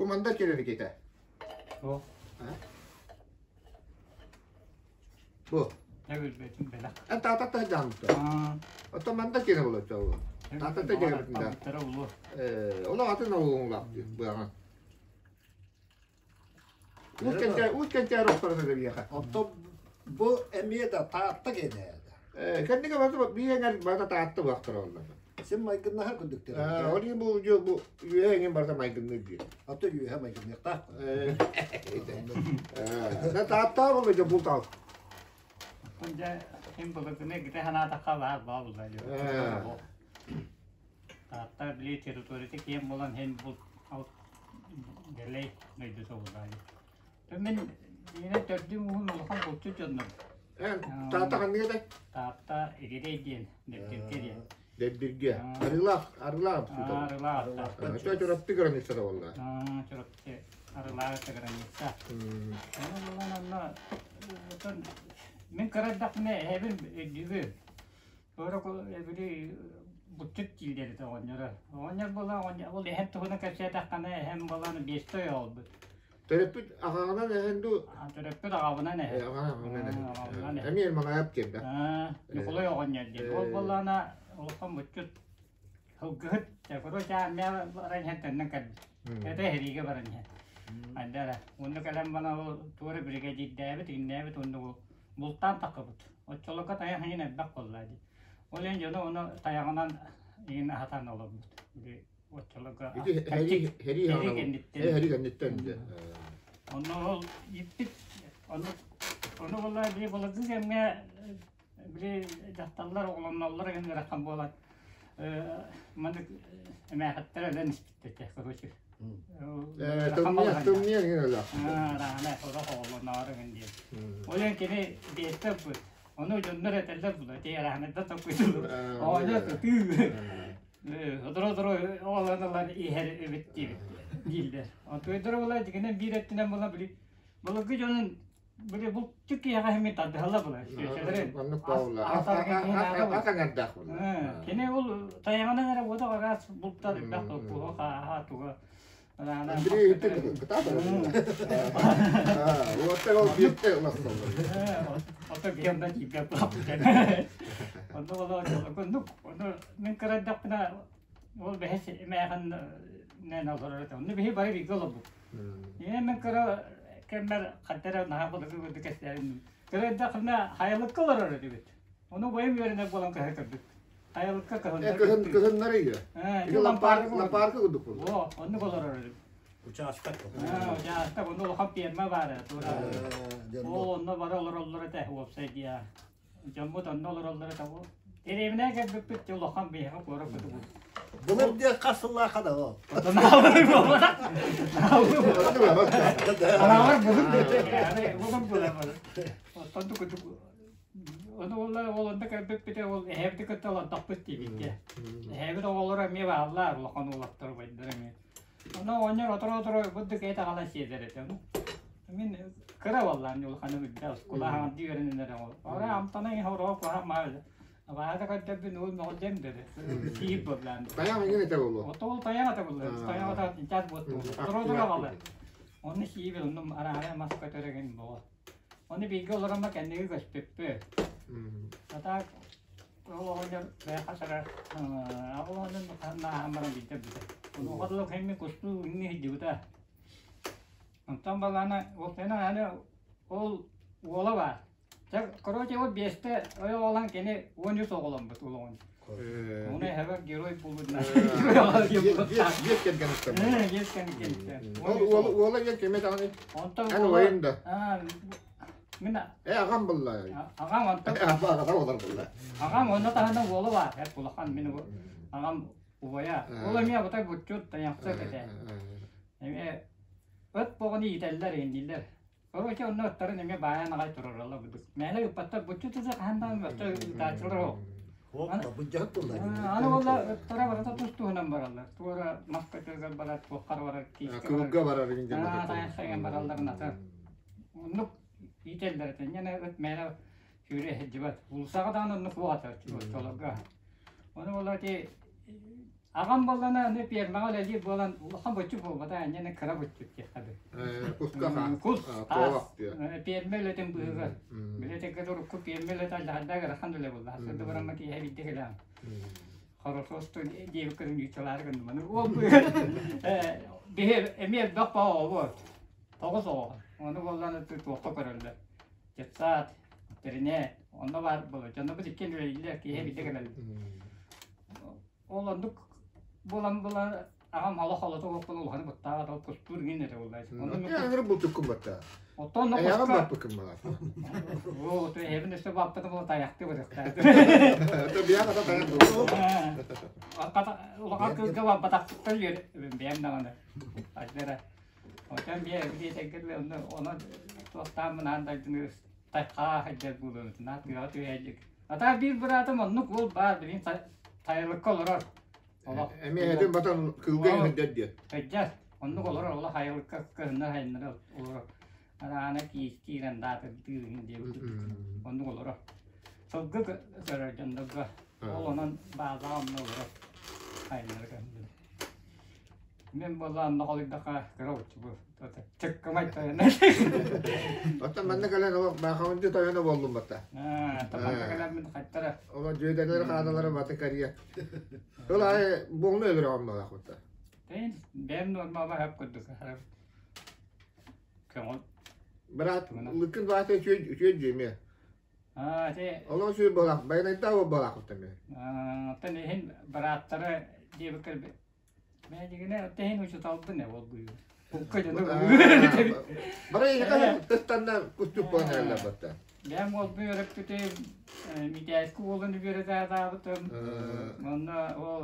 Бу мандар кэлэр китэ. О. Бу. Я билбэтим бэлэх. Эн таататта сылдьааммыт. Оттон мандар киэнэ буолуочча ол. Таататта дьэгэбитин да. Э, ол атын олуҥлаах быаҕан. Уус кэнчээр уус кэнчээр охторон эбиэхэ. Оттон бу эмиэ да Таатта киэнэ. Э, кэннигэ бары биир эҥэр барыта Таатта буолахтара оллар. Син майгыннаһар курдуктар. Э, ол иһин бу бу үөһэ эҥин барыта майгынныыр диир. Ото үөһэ майгынныахтаах. Э, э, Таатта буолла дьэ бултаал. Оттон дьэ ким былыргыны гитэ санаатахха баар баа булла Э. Таатта били территорията киэҥ буолан иһин булт дэлэй дойдута буолла. Мин иинэ төрдүм уһун улахан булчут дьоннор. Эн Таатта ханныга да? Таатта Игирей диэн, Дэбдиргэ диэн. Дэбдиргэ. Арыылаах, Арыылаах Арыылаах. Арыылаах. Чурапчы границата буолла. Чурапчы Арыылаах граница. Ону булан онно мин кыра эрдэхпинэ эһэбин өйдүүбүн. Туора били бутчут дииллэр этэ оҕонньоро. Оҕонньор буолан ол эһэм туһунан кэпсээтэххинэ эһэм буолан биэстэ ойоҕолбут. Төрөппүт аҕаҕынан эһэн дуу? Төрөппүт аҕабынан эһэ. Аҕабынан эһэ. Эмиэ Маҥаайап диэн да? Ньукулай оҕонньор диэн. Ол буоллаҕына улахан бутчут сылгыһыт короче армия баран иһэн төннөн кэлбит. Это эһэриигэ баран иһэн. Айдара. Онно кэлэн бана ол туора биригэдьиирдээбит, иҥнээбит онно ол бултаан таххыбыт. Оччолорго тайах иһин элбэх буолла дии. Ол иһин дьону ону тайаҕынан иһин аһатан олорбут. Били оччолорго Ити һэрии һэрии һэрии кэнниттэн. Һэрии кэнниттэн дьэ. Онно ол ииппит ону ону буолла били былыргы кэмҥэ били дьахталлар оҕолонноллор игин ыарахан буолан маннык эмээхиттэр өлөн испиттэр короче Тымныйа иҥин өлөх. Раана сорох оҕолоноору иҥин диэн. Ол иһин кини биэстэ ылбыт. Ону дьоннор этэллэр була ти араанайда токуйдулар. Оҕонньор ытыы. Сотору-сотору оҕолорун ылан иһэр эбит диэбит дииллэр. Онтуйдара була дьигинэн биир өттүнэн була били былыргы дьонун Били булчут киһиэхэ иһиммит тардыһалла була. Сүөчэлэри. Оннук буолла. Ат аҥардаах буолла. Кини ол тайаҕынан эрэ буота араас бултар элбэх туһу хааһа туга. Андрей иттен кытаата. Уоттар ол бииртэ улахсаллар. Ото кемда тииппэт Онно ол оннук ону мин кыра эрдэхпинэ ол бэһис эмээхин нэн олорор этэ. Онно биһи бары бииргэ олорбут. Ийэм мин кыра кэммэр ханна эрэ наһаа былыргы курдук кэпсээбин. Кыра эрдэхпинэ хайалыкка олорор этибит. Ону убайым үөрэнэр буолан көһө көрбүт. Хайалыкка кыһыннар. Кыһын кыһыннары үйэ. Ити лампаарка лампаарка курдук буолла. О, оннук олорор этибит. Учаастак. Учаастак, онно улахан пиэрмэ баара. Ол онно бары олороллор этэ уопсай дии. Дьоммут онно олороллоро тоҕо? Дэриэбинэ кэлбиппит дьэ улахан биһиэхэ куорат кутугу. Былыр диэн хас сыллаахха да ол. Анаабар бүгүн бүгүн буолар. Оттон кутук Ону ол ол онно кэлбиппитэ ол эһэбити кытта олордохпут диэбиккэ. Эһэбит оҕолоро эмиэ бааллар улахан уолаттар убайдар эмиэ. Ону оҕонньор оторо-оторо бурдук эт аҕалан сиэтэр этэ. Мин кыра буоллаан улаханы билбэ оскуола хаҥардыы үөрэнэн эрэ ол. Ора амтана иһэ ороо куһаҕан маа Абаада көрдөрбүн уол мөҕүлдьэм деді. Сиир буоллаан. Тайах иҥин этэ буолуо. Ото ол тайах ата буолла. Тайах ата инчаас буотту. Оторо-оторо аҕалар. Онно сиибит, онно араара мас көтөрөгүн буол. Ону бииргэ олороммо кэнниги көспүппүт. А так Ол оҕонньор бэйэхэ сарар оҕонньор нааһан баран биирдэ өлбүтэ. Онуоха дылы кэмми кустуу инни сылдьыбыта. Онтон балаана ол сена аны ол уола баар. Чэ, короче, ол биэстэ ойох оҕолон кини 13 оҕоломмут ол оҕонньор. Ону эһэбэр герой буолбутунан Биэс кэргэниттэн. Биэс кэргэниттэн. Ол уола диэн кимэ даҕаны? Онтон Эн убайын да? Мин Э, аҕам булла. Аҕам онтон Аҕата олор булла. Аҕам онно таһынан уола баар, эп улахан мин аҕам убайа. Ол эмиэ бутай буччут тайахсык этэ. Эмиэ ыт боҕуну иитэллэр иҥнииллэр. Короче, онно ыттарын эмиэ баайан аҕай турараллар бурдук. Мээнэ ыппаттар буччут ыты хаһан даҕаны өттө ыытааччылар ол. Быдьаһыт булла. Аны буолла ыттара барыта тус-туһунан бараллар. Туора мас көтөргөр барар, туоххар барар, киискэ барар. Кылга барар иҥдэ. Тайахсыган бараллар натар. Оннук иитэллэр этэ. Инньэ ыт мээнэ сүүрэ сылдьыбат. Уулуссаҕа даҕаны оннук суох этэ оччолорго. Ону буолла ити Аҕам буоллана аны пиэрмэҕэ үлэлиир буолан улахан боччук буолбата, инньэ кыра боччук диэххэ дыы. Куска Кус, аас, пиэрмэ үлэтин быыһыгар. Билэтэргэ урукку пиэрмэ үлэтэ алдьархайдаах ыарахан үлэ буолла. Сырды барамма киэһэ биирдэ кэлэҕин. Хорошо, диэбит көрүҥ ньууччалаары гынным. Аны ол быыһыгар биһи эмиэ элбэх оҕо тоҕус оҕо. Ону буоллан туохха көрөллөр. Детсад, интэринээт, онно баар буолар. Дьоннорбут иккиэн үлэлииллэр, киэһэ биирдэ кэлэллэр. Ол оннук буолан буолан аҕам олох олото уоппун улаханы быттаабат ол кустуур иҥин этэ буолла. Онно Аңыры бултуккун батта. Оттон онно Айаҕын куска баппыккын балар. Оо, то эбин өссө баппытым була тайахты бытыктааты. То бияга да таяк булду. Улахан кыылга барбатахпыттан үөр бэйэм даҕаны. Айдара. Отон бие билиэтэггэр онно онон туохтааммын аан дойдуну тайхаа хайдар буолуом наат тыаҕа түһээдик. Ата биир быраатым оннук уол баар билин сайылыкка олорор. Олох. Эмиэ этин батан кыылга иһирдэр диэн. Сылдьар. Оннук олорор олох айылыкка кыһыннар хайыннары олорор. Араана киирэн даатырдыыр диэбит курдук. Оннук олорор. Сылгы көрөр дьоннорго. Ол онон баазаҕа онно олорор. Хайыннары кыһыннары. Мен буолла онно холуйдахха кыра уччубу. Чыккымай тойоно. Оттон манна кэлэн олох баахамынды тойоно буоллум батта. Таманна кэлэн мин хаттара. Ола дьүөдэлэр хаадалара баты кария. Ол аайы буоҥну өлөрө оннулаах батта. Тейн бэм нормаба хөп курдук. Көҥүл. Брат, лыккын баата үчүөй үчүөй дьиэмиэ. Аа, те Олох үчүөй буолаах, байанайдаах буолаах батта ме. Оттон иһин бырааттара диэбиккэр Мээдигинэ тэһин учуталбын э ол быйыл. Укка дьону Бары иһитэ тыстанна кустук буолан эрэллэр батта. Бэм уолбу өрөппүтүм, Митээски уолун үөрэтаатаабытым. Онно ол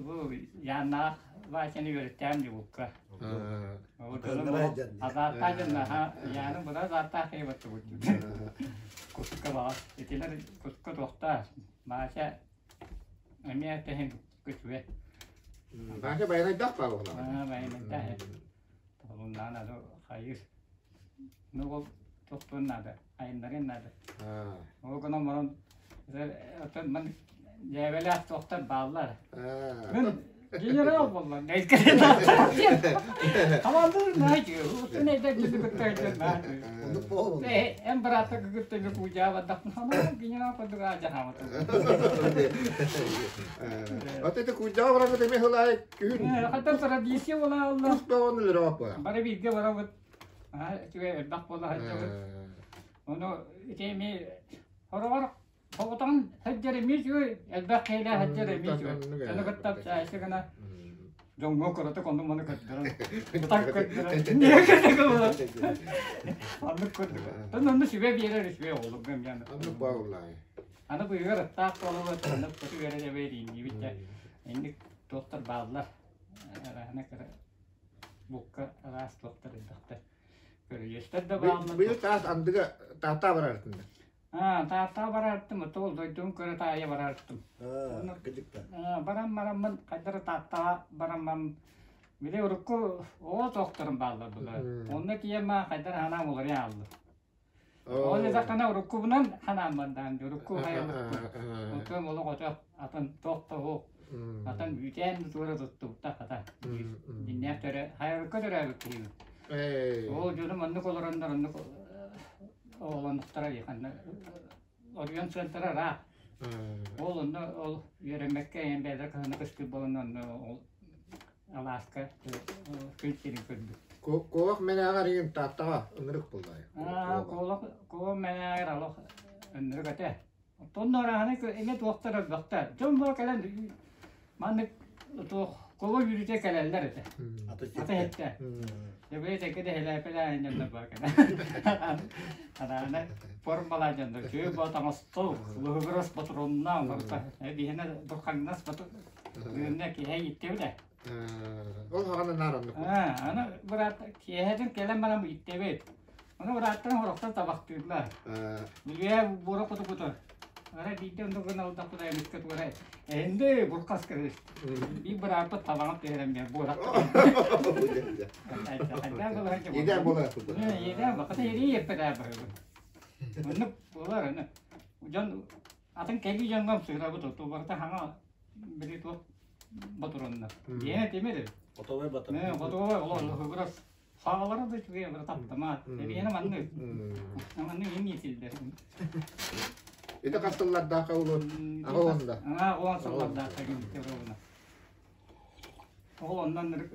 бу Яаннаах Васяны үөрэттээн дьубукка. Азааттаах дьонно Яаны быра азааттаах киһи баттыбыт. Куска баҕас. Итилэр куска туохтаа. Вася эмиэ тэһин Күтүө. Баша байанайдаах баа буолла. Аа, байанайдаах. Толуннаан ады хайыр. Ну ол тохтуон наада, айыннарын наада. Ол гынан баран оттон ман дьээбэлээх туохтар бааллар. Мин генерал буолла. Командир наайчы. Утун эдэр дьону кытта наайчы. Эн быраата кытта куудьаабадахпын генерал курдук аадьахаамат. Вот это куудьаа бараммыт эмиэ хылаай күһүн. Хаттан традиция буолаалла. Кус бөҕөнү өлөрөөх буола. Бары бииргэ барабыт. Үчүгэй элбэх буола сылдьабыт. Ону ити эми хороҕор Оҕотоҕун сылдьар эмиэ үчүгэй, элбэх киһилээх сылдьар эмиэ үчүгэй. Дьону кытта чаайсы гына дьоҥҥо кыратык ону-маны көрдөрөн, ытак көрдөрөн, оннук курдук. Тон онно сүбэ биэрэр үчүгэй оҕолорго эмиэ аны. Оннук бааллаай. Аны быыһыгар ыттаах буолабыт, аны хоту үөрэ эбэриинниибит да инник туохтар бааллар. Араһына кыра букка араас туохтар элбэхтэр. Көрүлүөстэр да бааллар. Быйыл таас андыга таатаа барар этинде. Аа, Тааттаҕа бараартым, оттон ол дойдум көрө таайа бараартым. Аа, кыдьыкта. Баран бараммын, хайдары Тааттаҕа бараммын, били урукку оҕо тохторум бааллар була. Онно тиийэн хайдар ханаам уларыйа хаалла. Ол этэххинэ уруккубунан ханаам бардаан, урукку хайалыкпын. Онтон олох ото атын туох да суох. Атын үүтээн туора туттубуттар хата. Дьиннээх төрө, хайалыкка төрөөбүт киһибин. Ол дьонум оннук олороннор оннук оҕолоннохторо дии ханна оройуон центра ыраах. Ол онно ол үөрэммэккэ эйэн бэйэлэрэ кыһыны кыстыыр буолан онно ол алааска күн сирин көрбүт. Куолах мэнээҕэр иҥин Тааттаҕа ынырык буоллаайа. Аа, куолах куолах мэнээҕэр олох ынырык этэ. Оттон арааны эмиэ туохтар элбэхтэр. Дьон бу кэлэн маннык туох коло үүрүтэ кэлэллэр этэ. Аты хэттэ. Дебе тэкэ дэһэлээпэлээн дьоннор бар кэлэ. Арааны формалаа дьоннор чүө бо таҥастол, лыһыгырас патроннаан барыта. Биһинэ бурхаҥнас бату Бүгүннэ киһи иттебит Ол хаҕана наар оннук. Аны быраат киэһэтин кэлэн баран иттэбит. Ону бырааттарым сорохтор табахтыыллар. Билиэ буора куту-куту. Ара биирдэ оннук гына ылдахпына эмискэ туора эһинди буркас кырыыс. Биир бырааппыт табаҕын түһэрэн биэр буорах. Идээн буолар. Идээн баката ирии еппетээ баһыбын. Оннук буолар аны. Дьон атын кэлии дьоҥҥо ымсыырабыт оту барыта хаҥа били туох Ботуруоннар. Диэн тимир. Хотовой батарейка. Хотовой олор лыһыгырас. Саалара да үчүгэй бары таптама. Эбиэнэ маннык. Маннык ин иитиллэр. Ити хас сыллардаахха улуу аҕа уонда. Аҕа уон сыллардаахха ким Ол оннон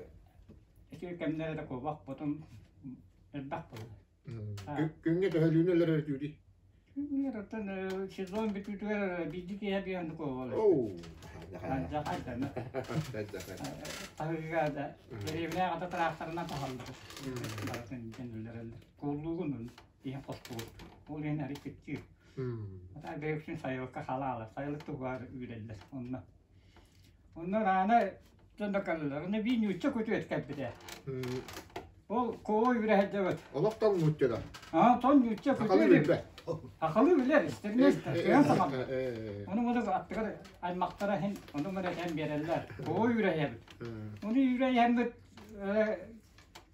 ити кэмнэрэ да куобах ботун элбэх буолла. Күҥҥэ төһөлүүнү өлөрөр дүүрүй? Күҥҥэ оттон сезон бүтүүтүгэр биирдии киэһэ биэн куобал. Таһыыга да дэриэбинэ аҕата тыраахтарынан таһаллар. Барытын дьэнүллэрэллэр. Кууллуугун иһин хостуур. Ол иһин ари кыччыыр. Ата бэйэксин сайылыкка халаалар. Сайылык туһугар үүрэллэр. Онно. Онно раана дьон да кэллилэр. Онно биир нуучча күтүөт кэлбитэ. Ол куой үрэһэрдэбит. Олох тоҥ нуучча да. Аа, тоҥ нуучча Сахалыы күтүөт. билбэт. Сахалыы билэр, истэринэ истэр, кыан сахалыы. Ону муну аттыгар аймахтара иһин ону маны этэн биэрэллэр. Куой үрэһэбит. Ону үрэһэммит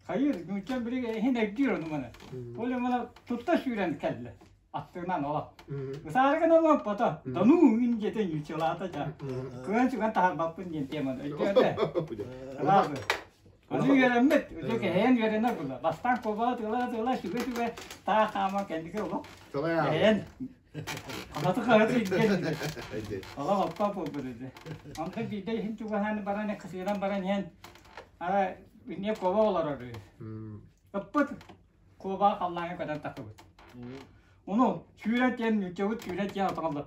хайыр нуучча били иһин өйдүүр ону маны. Ол маны тутта сүүрэн кэллэ. Аттыгынан олох. Ысаарыгын олоппото. Дону ин диэтэ ньучалаата дьа. Кыан сүгэн таһарбаппын диэн теманы өйдөөтө. Ылаабы. Ону үөрэммит, өтө кэһэйэн үөрэнэр була. Бастаан куобаҕа тыла-тыла сүгэ-сүгэ таах хааман кэнники олох кэһэйэн ханаты хаһыты илдьэн олох оппа буолбут этэ. Онтон биирдэ иһин чугаһаан баран кысыыран баран иһэн ара инне куоба олорор үһү. Ыппыт куобаҕа халлааҥҥа көтөн тахсыбыт. Ону сүүрэн тиэн нууччабыт сүүрэн тиэн отоҕоллор.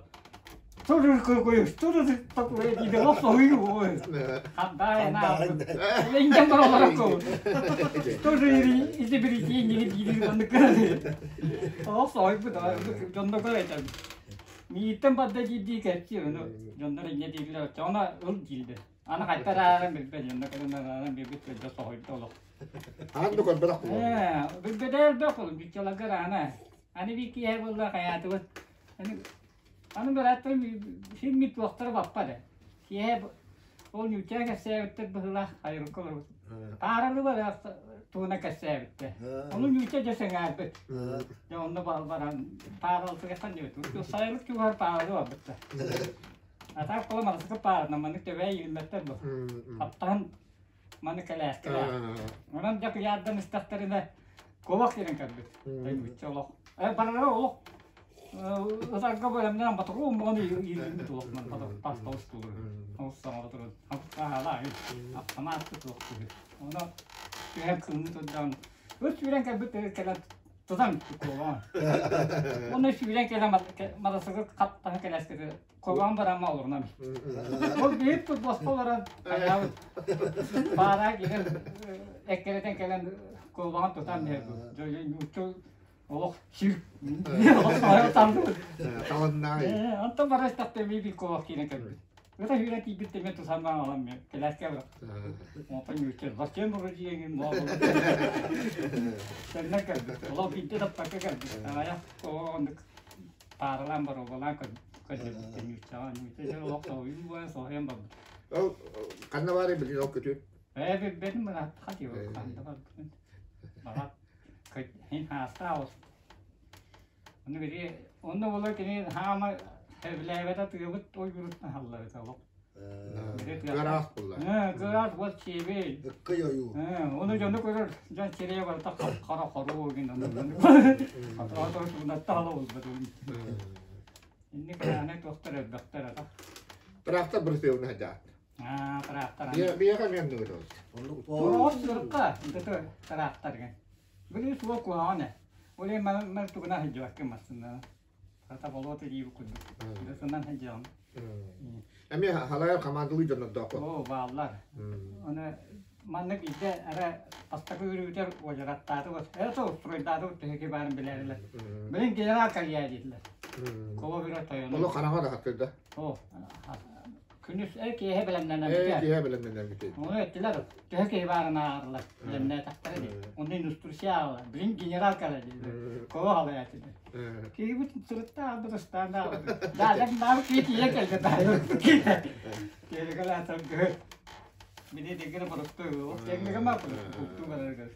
Мииттэн барда диирдии кэпсиир, ону дьоннор инньэ дииллэр, оччоҕуна ыл дииллэр. Аны хайта арааран билбэт, дьонно кэлэн арааран билбит көлдө соһуйда олох. Аан да көрбөтөх буолуо. Билбэтэ элбэх ол, бүччаларгар аана. Аны биир киэһэ буолла хайаатыбыт. Аны аны бырааттарым син мит туохтара баппат ээ. Киэһэ ол ньуучча кэпсээбиттэр быһыылаах хайырыкка олорбут. Пааралыба туһунан кэпсээбиттэр. Ону ньуучча дьэ сэҥээрбит. Дьэ онно баран пааралытыгар диэбит. Сайылык чугаһар пааралы барбыттар. Атаак кола марасыкы паарынан маннык төбөө иилмэттэр бу. Хаптаһын маны кэлээскэлээх. Онон дьэ куйаардан истэхтэринэ куобах киирэн кэлбит. Нуучча олох. Барара олох ытарга бэлэмнээн батыруу мону иилиммит олох ман паста устулур. Ол саҥа батырын. Хаалаа автомат туох киһи. Ону түһэн кыыммыт отдаан ыт сүүрэн кэлбит кэлэн тутан куобаҕын. Онно сүүрэн кэлэн матасыкы хаттаһа кэлээскэти Куобаҕын бараама олорунан. Ол биир тут босхо олорон хайаабыт. Баараа кэлэн эккирэтэн кэлэн куобаҕын тутан иһэр. Нуучча олох сир Таланнаай. Онтон бара истэхтэ эмиэ биир куобах киирэн кэлбит. Ыта сүүрэн тиийбит тэҥэ тусаннаан алан мен кэлээскэ барар. Онтон нуучча зачем вроде Тэннэн кэлбит. Олох биирдэ таппакка кэлбит. Аҕайах оннук пааралаан боруобалаан көрдөрбүттэр нууччаҕа. Нуучча дьон олох соһуйуу буолан соһуйан барбыт. Ол ханна баарый билин ол күтүр? Ээ билбэтим бырааттаха дии ханна барбытын. Баҕар хин хаастаах ол. Ону били онно буолар кини хаама сөбүлээбэтэ тыабыт ойууруттан халларыта олох. Кыараас булла. Кыараас вот чиэбэй. Ыккый ойуу. Ону дьону көрөр, дьон сирэйэ барыта хара хоруу гин ону. Ото булбат. Инник аны туохтар элбэхтэр ата. Трактор бырысыабына хадьаат. Аа, трактор. Биэхэ мен нугутабыт. Туох сырыкка, это трактор ген. Били суох куһаҕан ээ. Ол иһин маны тугунан сылдьыбаккын массыынанан. Хата болуота диир курдук. Сынан сылдьаҕын. Эмиэ халайар хамаандалыы дьоннордооххо. Оо, бааллар. Оны маннык биирдэ эрэ бастакы үрүүтэр уодьараттаатыбыт. Это уструйдаатыбыт төһө баарын билэрилэр. Билин генерал кэлиэ диэтилэр. Кого бирэ тойону. Олох хараҥа да хаттырда. Оо, Күнүс эр киэһэ бэлэмнэнэн Ээ, бүтэр. киэһэ бэлэмнэнэн бүтэр. Ону эттилэр, төһө киһи баарын ааҕарлар, бэлэмнээтэхтэрэ дии. Онно инструкция ааҕаллар. Билин генерал кэлэ дииллэр. Кого халайааччы. Киһибит сырытта аалбыт ыстаан да аалбыт. Даалак наабыт киһи тиийэ кэлдэ даайыр. Киһи кэлэ атар гөр. Бини дегер боростуой. Ол кэмҥэ ма култуу бараргар.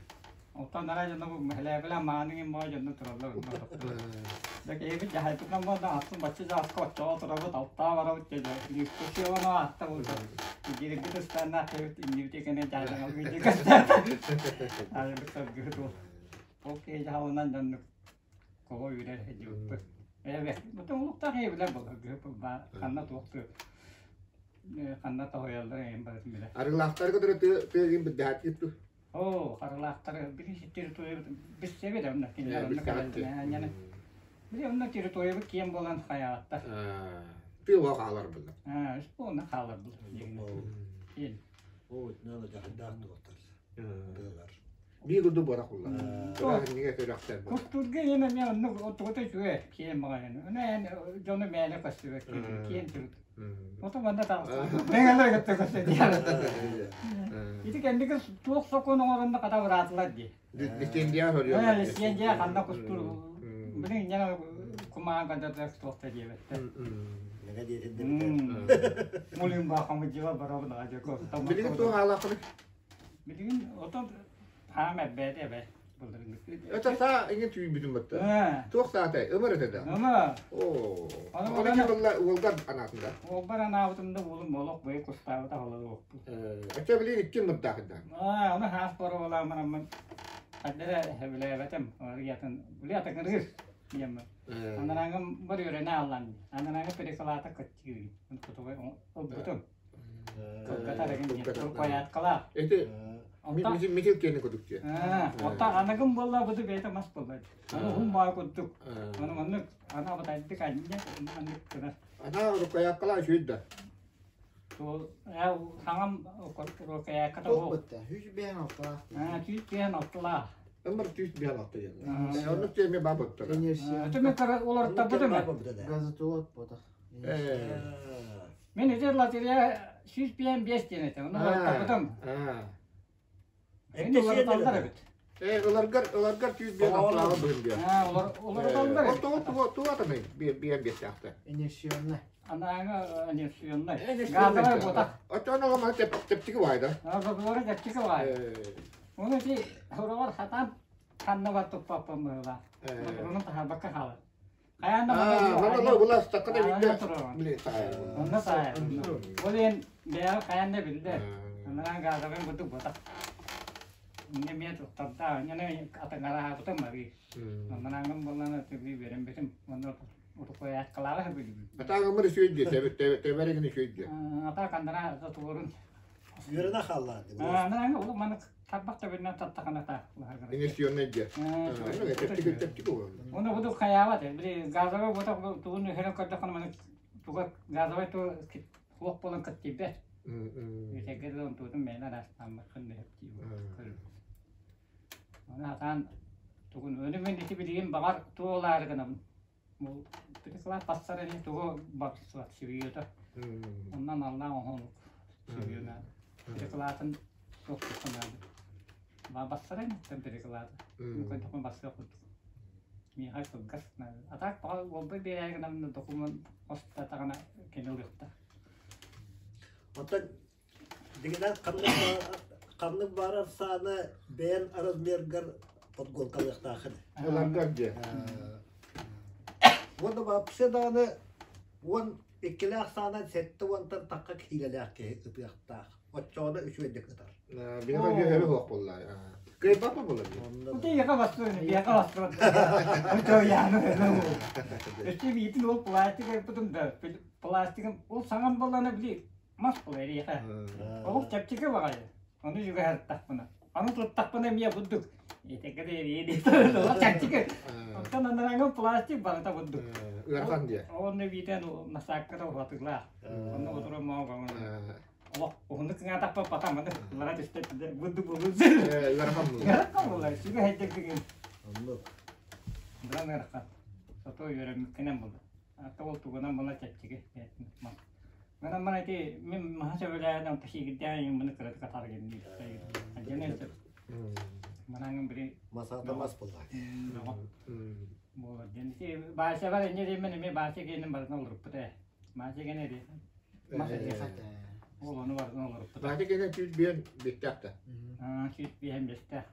Оттон арай дьоно бу мэһэлээбилэ мааныгын боо дьонно тураллар онно Да киһибит дьаһайбытынан буолла астын бачча дьааска оччоҕо турабыт алтаа барабыт дьэ дискуссиону аатта булда диригит ыстаннаах киһибит иннибити кэнэ дьаһайдаҥалгы дьикэстээтэ айбыт саргыһыт ол ол киһи дьаһалынан дьоннук кого үүрэр дьыбыппыт эбэ бутун улуктаах иһибилэр буолар ханна туохту ханна тоһуйаллар эйин барытын билэр Арыылаахтары кытары тыа тыа иһин бырдаһааттыыр ту. Оо, харылаахтары били территория билсэбит онно кинилэр онно кэлэллэр. Били онно территориябыт киэн буолан хайааттар. Тыа хаалар булла. Аа, үс буолна хаалар булла. Киэн. Оо, итинэн дьаһайдаах туохтар. Тыалар. Биир курдук буорах булла. Кыраһынньыга көрөхтөр. Кустурга иэн эмиэ оннук отугута үчүгэй киэн баҕайын. Ону эн дьону мээнэ көстүбэт киэн түрүт. Ото манна таҕыста. Мэҥэлэр кытта көстө диэн. Ити кэнники туох сокуон оҥоронно хата быраатылар дии. Лицензия көрүө. Лицензия ханна кустур. Билин дьэ кумаан кадата туохта диэбэттэр. Нэгэ диэтин дебитэ. Мулин баахамы дьыла барабын аҕа дьэ Билигин туох аалааххыный? Билигин отон хаам эрбээтэ эбэ. Это саа иҥин түүнбүтүн батта. Туох саатай? Ымыр этэ да. Ымыр. Оо. Оны ким уолгар анаатын да? Уолбар анаабытым да уолум олох быйы кустаабыта холоду оппут. Өчө билин икки мырдаах да. Аа, оны хаас боруолааманаммын хаддара хэбилээбэтим. Атын били атакырыр диэммин. Анарангым бар үөрэнэ аллан. Анарангы перекалаата кытчыгы. Кутугай ылбытым. Рукояткалаах. Эти митил киэни курдук дии. Оттон аныгым буолла буду бэйэтэ мас буолла. Аны уһун баа курдук. Аны маннык ана батайдык анньа маннык гынар. Ана рукояткалаах үчүгэй да. Саҥам рукоятката ол. 156-лаах. 156-лаах. Ымыр 156 диэн. Оннук тиэмэ баа боттор. Өтөмө олортабытым. Газотулот ботах. Мин ити лотерея 155 диэн этэ. Ону уларыттарбытым. Эми уларыталлар эбит. Э, ыларгар ыларгар 105 алтылааҕы быһын диэн. Аа, уларыталлар эбит. Тоҕо туга туга атамай биэн биэстэхтэ. Инерционный. Анааңа инерционный. Газовай ботах. Оччоон оҕо тэптики баайда. Газовай тэптики баай. Оны ти хороҕор хатан ханна туппаппын быһыла. Ону таһарбакка хаалар. Хайаан да Мана була стакана билде. Биле таайар. Онно таайар. Ол иһин бэйэҕэ хайаан да билдэ. Анараа газовай курдук ботах. Инне миэ туттарда, инне атаҥараабытым арыы. Анарааҥҥым буоллаана түбүү үөрэммитим. Онно уруккуйааккалааҕы сөбүлүүбүн. Атааҥымыр үчүгэй дии, тэбэригин үчүгэй дии. Атаа кандараа тутуурун Үөрэнэ хааллаан. Анарааҥҥа улу маны тарбах төбүнэн таттахына та. Инвестиционный дьэ. Тэптик тэптик Оны буду хайаабат. Били газовый ботах тугун өһөрөн көрдөххүнэ маны туга газовый ту хуох буолан кыттыйбэт. Үтэгэр онтуутун мээнэ араастааммаккын бэһэптии көрүм. Оны хатаан тугун өнү мен ити билигин баҕар туолаары гынабын. Бу прикла тассар ини тугу барсыбат сүүйөтө. Оннан аллаах оһонук сүүйөнө. Приклатын суох туппанаады. Ба бассар ини приклаты. Мүкөн бассыа курдук. Миэхэ кылгас. А так баҕа уолбай биэрээри гынаммын документ хостатаҕына кини ылыахта. Оттон дигинэн ханнык баарар сааны бэйэн размергар подгонкалыахтаахын. Ыларгар дьэ. Уонна вообще даҕаны уон иккилээх саанан сэттэ уонтан тахха киилэлээх киһи ытыахтаах. Оччоҕуна үчүгэйдик ытар. Биһиэхэ үһү суох буолла. Кыайбаппа буолла. Ути яка бастырын, яка бастырын. Өтө яны. Өстө биитин ол пластик айпытым да, пластигым ол саҥам буоллана били мас буолар эриэхэ. Ол чэпчэки баҕайы. Ону жүгэһэртахпына. Аны туттахпына эмиэ бурдук. Этекке да эриэ чэпчэки. Оттон анараҥы пластик барыта бурдук. Ыарахан диэ. Онно биитэн насаакката уһатыглаах. Онно отырон моо Олох уһуннук кыҥаатахпа потом аны лара түстэ бурдук булун. Ыарахан буолар. Ыарахан буолар. Сүгэ хайдык Оннук. Быран ыарахан. Сото үөрэммиккинэн буолар. Ата ол тугунан була чэпчэки. Манан мана ити мин маһа сөбүлээн онто сиигирдээн маны кыратык атар генни. Дьэнэн сөп. Манаҥын бири Масата мас буолла. Буолар дьэн. Ити баася бар инне диэмэн эмиэ баася генин барытын олоруппут ээ. Баася гене ди. Ол ону барытын олоруппут. Баася гене 105 биттээх да. 105 биттээх.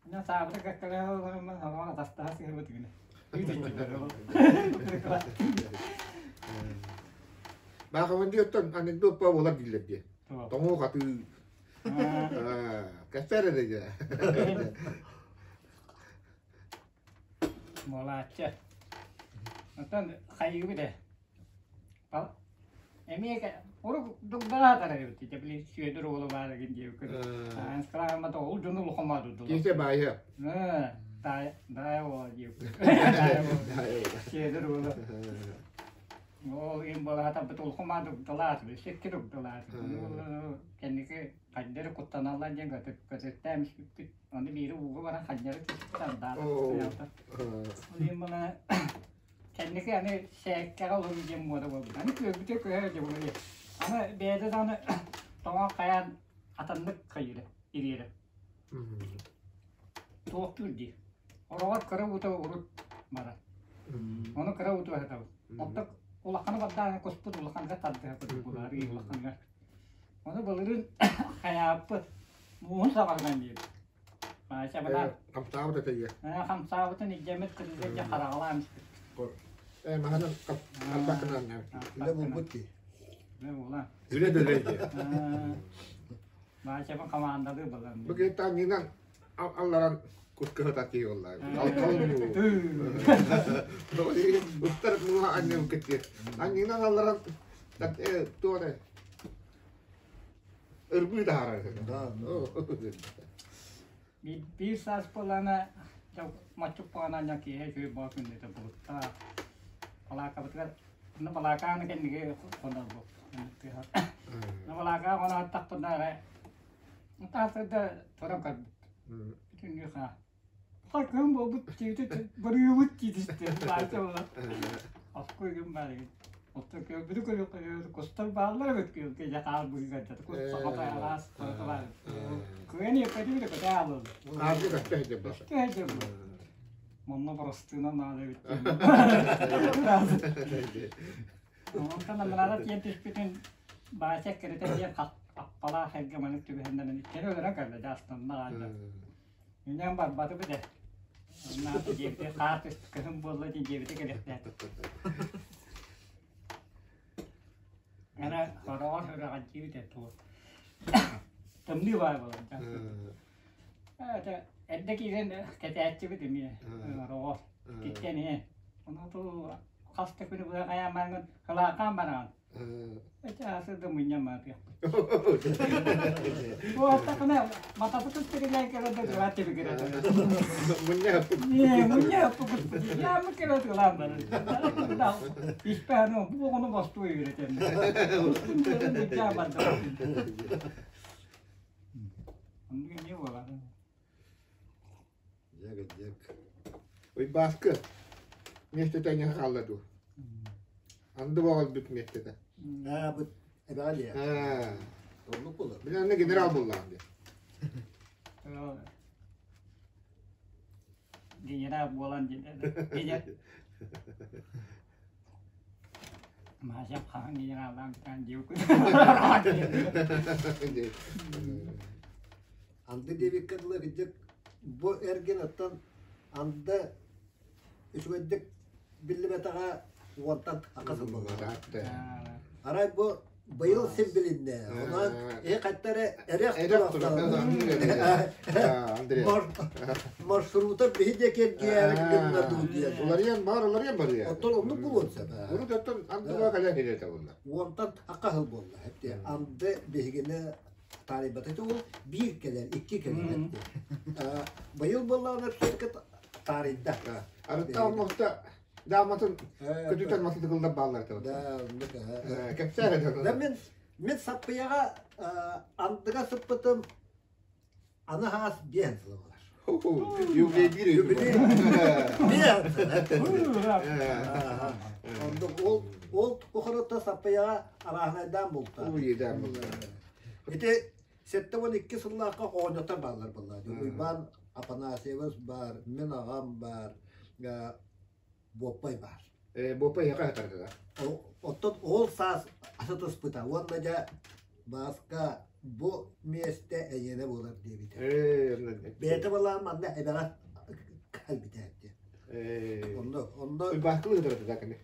Мин саабыта кэккэлэһэ олорон хараҕын атастаһа сыһыбыт гына. Баахабын диэттэн анекдот па буолар дииллэр дии. Тоҥуу хатыы. Кэпсээр эрэ дьэ. Буолааччы. Оттон хайыыбыт ээ. Эмиэ урук дугдаатар эбит ити били Сүөдэр уола баар игин диэбиккэ Аанскалааммата ол дьону улахамаа дудулар. Киһи баайа. Таай даайа уола диэбиккэ. Сүөдэр уола. Ол им балаатарбыт улахамаа дугдалаат, секки дугдалаат. Кэнники хайдары куттаналлар диэн көтүттээн испиппит. Аны биири ууга баран ханньары түспүт ардаата. Ол иһин бала кэнники аны сээккэҕэ олоруу диэн муода буолбут. Аны күөлбүтэ көһө дьэ буолуо. Аны бэйэтэ даҕаны тоҥо хайаан атаннык хайыыра, ириэрэ. Туохтуур дии. Ороҕор кыра уута урут барар. Ону кыра ууту аһатабыт. Оттон улаханы бардаан куспут улаханга тардыһа курдук буолар, улаханга. Ону былырыын хайааппыт мууһун саҕаланан диэбит. Маачабынан Хамсаабыт этэ ийэ. Хамсаабытын илдьэммит кытылга дьэ хараҕалаан испит. Э, маһынан арбакынан. Үлэ булбут дии. Үлэ буолан. Үлэ дэлэй дии. Маачабын хамаандалыы балан. Бу киһи нинан алларан кускаһыта тии болла. Алкал Устар муха анньым кытты. Анньынан алларан туора ырбыы таһаарар. Биир саас буоллаҕына моччук буолан киһи үчүгэй буола күннэтэ булуттаах. Балаакабытыгар онно балаакааны кэнниги хонорбут. Онно балаакаҕа хоноттахпына эрэ таасырда туран көрбүт. Бүтүннүү хаа. Хакым буолбут диэбитэ барыыбыт диэтистэ. Баайта буолан. Аской күн баар эбит. Оттон көрбүтү көрүөххэ кустар бааллар эбит күөлгэ дьэ хаар быыгар кус сахата араас барыта баар. Кыайан иэппэтибит көтө аалыл. Аарды көстө сылдьар Көстө сылдьар Манна боростуна наада эбит. Онтон амарара тиэн түспүтүн баача кэрэтэ диэн аппалаах эргэ маннык түбэһиннэрэн иккини өлөрөн кэллэ дьаастанна аалла. Үнэн барбатыбыт ээ. Онно диэбитэ хаар түспүт кыһын буолла диэн диэбитэ кэлиэхтээх. Ана хороҕор сүрэҕэлдьиибит ээ тугу. Тымныы баар буолар Это эрдэ киирэн кэтээччибит эмиэ ороҕор киттэн иһэн. Ону ту хас да күнү быһа хайаамаҥын кылаакаан бараҕын. Эти асырда мунньамаатыахпыт. Буоттахына матасыкыл тирилээн кэлэн да дылаат тибигирэ. Мунньа Мунньа Яамы кэлэ тылаан баран. Испэһэн бу оҕону бостуой үөрэтэн. Мунньа барда. Оннук эмиэ буолар. Дьэк, дьэк. Уйбааскы миэстэтэ эйиэхэ хаалла дуу? Анды боҕолбут миэстэтэ. Аа, бу эбэҕэ диэ. Оннук буолар. Мин анны генерал буоллаҕым диэ. Генерал буолан диэн. Маша хаһан генераллаан бүтэн диэбиккин. Анды диэбиккэ дылы кырдьык бу эргин оттон анды үчүгэйдик биллибэтэҕэ уонтан ака сыл буолла. Арай бу быйыл син билиннэ. Онон э хатта эрэ эрэх маршрута биһи диэки эргийээри гынна дуу диэн. Уларыйан бар, уларыйан барыа. Оттон оннук буолуон сөп. Урут оттон андыга кэлэн иһэр буолла. Уонтан ака сыл буолла. Анды биһигини таарыйбата ол биир кэлэр, икки кэлэр. Быйыл буоллаҕына все-таки таарыйда. Арытта оннуқта дааматын көтүтэн матытыгылдар бааллар Да, оннук. Кэпсээр Да мен мен саппыйаҕа андыга сыппытым аны хаас биэн сыла болар. Юбилей биир Юбилей. Биэн Оннук ол ол кухарытта саппыйаҕа арааһынайдаан булта. Уйдаан булта. Ити 72 сыллаахха оҕонньоттор бааллар буолла. Уйбаан Афанасьевич баар, мин аҕам баар, Буоппай баар. Э, Буоппай эһэхэ сатардыга. Оттон ол саас асытыспыта уонна дьэ Бааска Бу миэстэ эйиэнэ буолар диэбитэ. Бэйэтэ балаан манна эбэҕэ кэлбитэ диэн. Онно онно Уйбаакылы ыытар кини.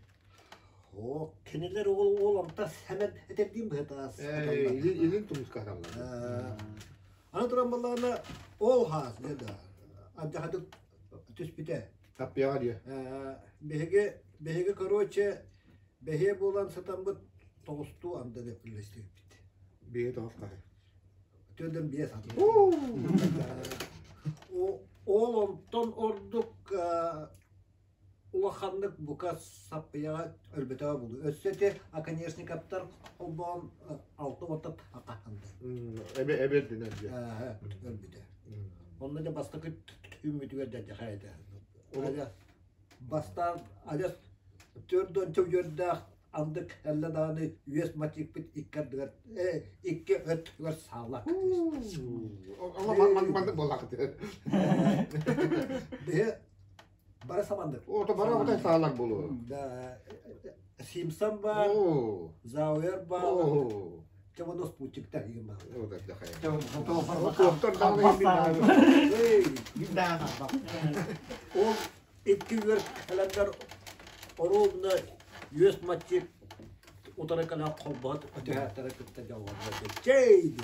О, кинилэр ол ол онта сэмэн этэрдиин быһытаас. Илин тумуска аталлар. Аны туран балаана ол хаас деді. Адьахадык түспүтэ. Таппыаҕа диye. Биһиги биһиги короче бэһиэ буолан сытаммыт тоҕустуу андыны үллэстибиппит. Биэ тоҕус хаһы. Төрдөн биэс аты. Ол онтон ордук улаханнык бука саппыйаҕа өлбөтөҕө буолуо. Өссө ити оконешниковтар холбоон алта уонта хаханды. Эбэ эбэрдинэр дьэ. Өлбүтэ. Онно дьэ бастакы түүммүтүгэр дьэ дьэхэ Бастаан адьас төрдөн үөрдээх андык эллэ даҕаны үөс матикпыт икки ардыгар икки өттүгэр сааллаах. Маннык буоллаахыт. Биһи бары самандык. Ото бары отой саалар буолуо. Да, Симсон бар, Зауэр бар, Чабоно спутниктар игин бар. Ол икки үөр кэлэннэр оруобуна үөс матчик утары кэлэн холбоһот өтөһөөттөрө кытта дьоллонно. Чэй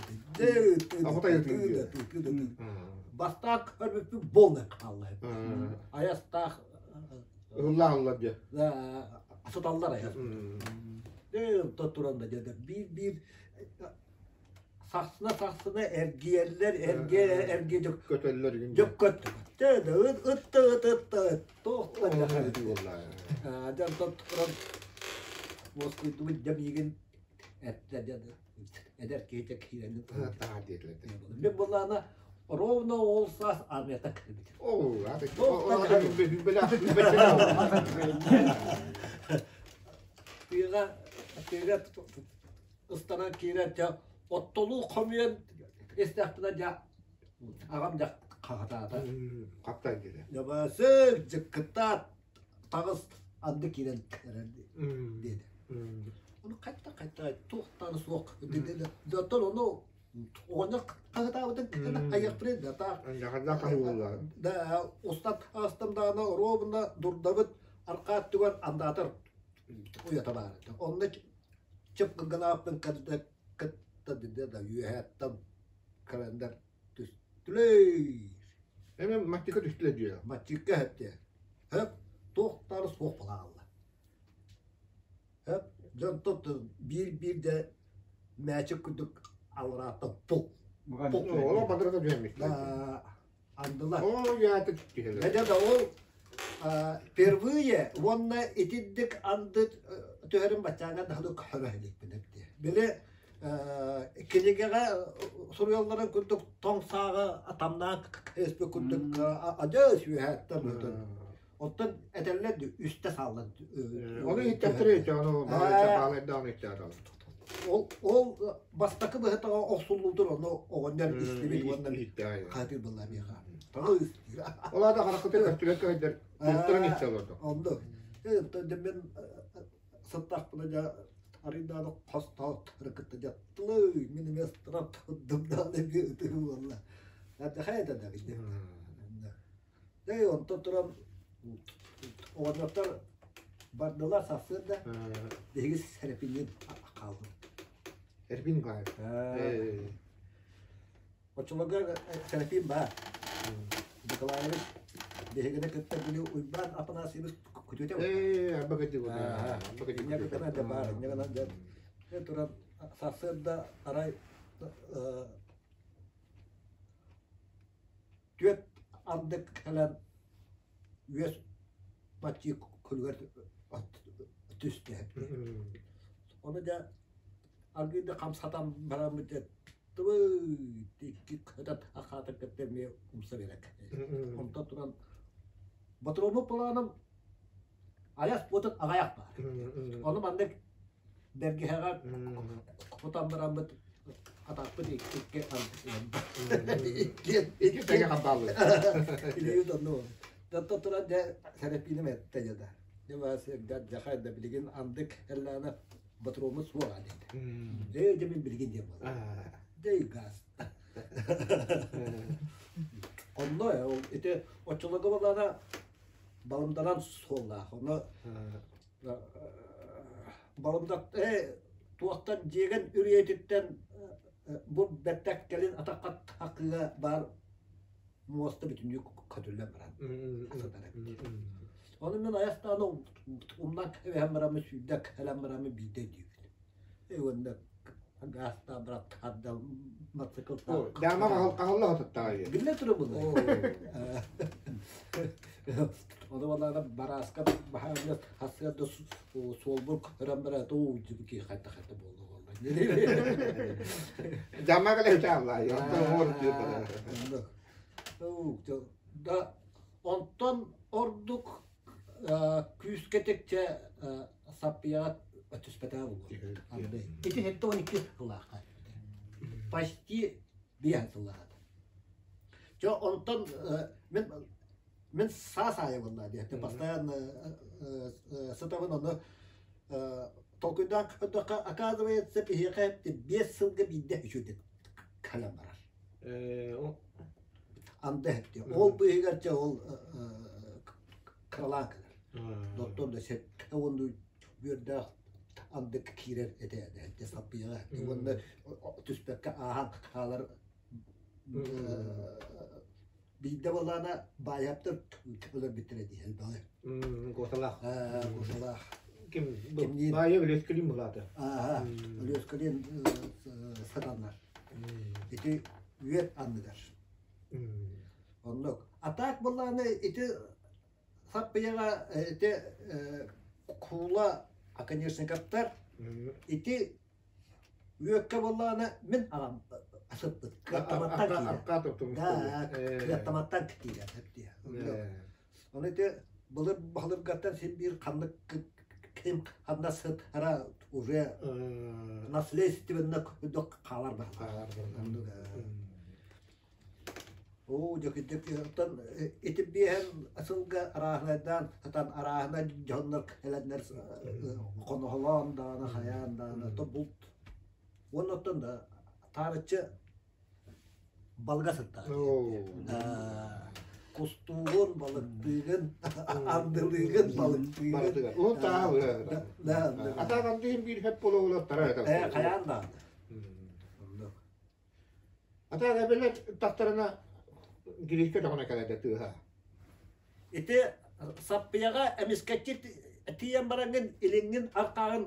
Бастаах көрбүппүт буолна хаалла. Аястаах Ыллааллар дьэ. Сыталлар аяс. Туран да дьэ биир-биир сахсына сахсына эргийэллэр эргиэ эргиэ дьөк көтөллөр дьөк көт ыт ытта ыт ытта туох дьон туран уоскуйдубут дьэ миигин эттэ дьэ эдэр киһитэ киирэн мен буоллаана ровно ол саас армията кэлбит тыаға тыаға ыстанан киирэн дьэ оттолуу хомуйан истэхпинэ дьэ аҕам дьэ хаҕатаата Хаптай диэтэ. Дьабаасык дьыккыттаат таҕыс анды киирэн эрэр диэтэ. Ону хайта хайта туохтан суох оттон ону оҕонньор хаһытаабытын кытына айахпын да таах да устат астым даҕаны оруобуна дурдабыт арҕаа өттүгэр андаатар уйата баар этэ. Онно чып гынааппын кытта кытта да үөһээттэн кэлэннэр түстүлэй. Эми маттика түстүлэ диye. Маттика хэпте. Хэп туохтары суох балаалла. Хэп дьон тот биир-биир де мээчик курдук алрааттан пул. Оло бадырга түһэммит. Андылар. О, яаты түһэлэр. Да да ол впервые уонна итинник анды түһэрин баччааҥҥа даҕаны көрө иликпин эбит. Били кинигэҕэ суруйалларын курдук тоҥ сааҕы атамнаан кэспит курдук адьас үөһээттэн ыытан. Оттон этэллэр үстэ сааллан. Ону иһиттэхтэрэ ону баалайдаан иһиттэхтэрэ. Ол ол бастакы быһытаҕа охсуллубутун ону оҕонньор истибит уонна хаатыр былла миэхэ. Таҕыс. Ол аата хараххытын өттүгэр көһөйдөр туохтарын истэ олорду. Онду. Мен сыттахпына дьэ арыйдааны хостоот кытта дьаттылы мин эмиэ страп дымдааны ытыы буолла. Хайа да да Дэй онтон туран оҕонньоттор бардылар сарсыарда биһиги Сэрэпиниин хааллыбыт. Эрбин баар. Оччолорго Сэрэпин баар. Николаевич биһигини кытта били Уйбаан Афанасьевич күтүөтэ Ээ, арба кытты буолла. Арба кытты. Инньэ гынан дьэ баар, инньэ гынан дьэ туран сарсыарда арай Түөрт ардык кэлэн үөс баччыы күлүгэр түстэ. Ону дьэ аргыый да хамсатан бараммыт дьэ тыбый икки кытат ахаата кытта эмиэ умса биэрэр. Онтон туран ботуруоммут планым айас буотун аҕайах баар. Ону маннык бэргэһэҕэ кутан бараммыт атахпыт икки икки икки тэҥэ хампааллар. Илии онну. Онтон туран дьэ сэрэпииним эттэ дьэ да. Дьэ дьахай да билигин андык эллаана ботуруоммут суоҕа диэтэ. Дьэ дьэ мин билигин диэн буолла. Дэй газ. Онно ити оччолорго буоллаҕына балымданан суоллаах. Онно балымда туохтан дьиэгэн үрүйэтиттэн бу бэртэк кэлин атахха такыга баар муоста бүтүннүү көтүллэн баран сытар эбит. Ону мин айастааны умнан кэбиһэн бараммын сүүрдэ кэлэн бараммын биирдэ өйдүүбүн. Уонна гаастаан баран тарда мотоциклтаах. Даама хаһылла хотуттаҕай. Биллэ турар буолла. Ону балаана барааска баһааммыт хасыарда суолбун көрөн баран туу дьибики хайта хайта буолла буолла. Дьама кэлэ чааллаа. Да онтон ордук күүскэтикчэ саппыйаҕа түспэтэҕэ буолуо. Ити 72 сыллаахха. Почти биэс сыллаахата. Чо онтон мин мин саас аайы буолла диэхтэ постоянно сытабын ону толкуйдаан көрдөххө оказывается биһиэхэ 5 сылга биирдэ үчүгэй кэлэн барар. Анды эттэ. Ол быыһыгар чэ ол кыралаан кэлэр. Доттор да сэттэ уонну үөрдээх анды киирэр этэ этэ саппыйаҕа уонна түспэккэ ааһан хаалар биирдэ буоллаҕына баайаптар өлөрбүттэрэ дии элбэҕи. Госалаах. Госалаах. Ким? Баайа Өлүөскэлиин булаата. Аа, Өлүөскэлиин сатаннар. Ити үөт анныгар. Оннук. А так буоллаҕына ити саппыйаҕа ити куула оконечниковтар ити үөккэ буоллаҕына мин аҕам сыппыт кыаттаматтан киирэр. Да, кыаттаматтан киирэр. Ону ити былыр баһылыргаттан син биир ханнык ким ханна сытара уже наследственно курдук хаалар баһылар. Оо, дьэ оттон ити биэһэн сылга арааһынайдаан сатан арааһынай дьоннор кэлэннэр хоноһолоон даҕаны хайаан даҕаны то булт уонна оттон таарыччы балыга сыттаҕа кустуугун балыктыыгын андылыыгын балыктыыгын Уон тааһы Атаак андыһын биир хөп буола тара э хайаан даҕаны Атаак эбэлэр тахтарына гиришке даҕана кэлэрдэ тыаһа. Ити саппыйаҕа эмискэччи тиийэн бараҥҥын илиҥҥин арҕааҕын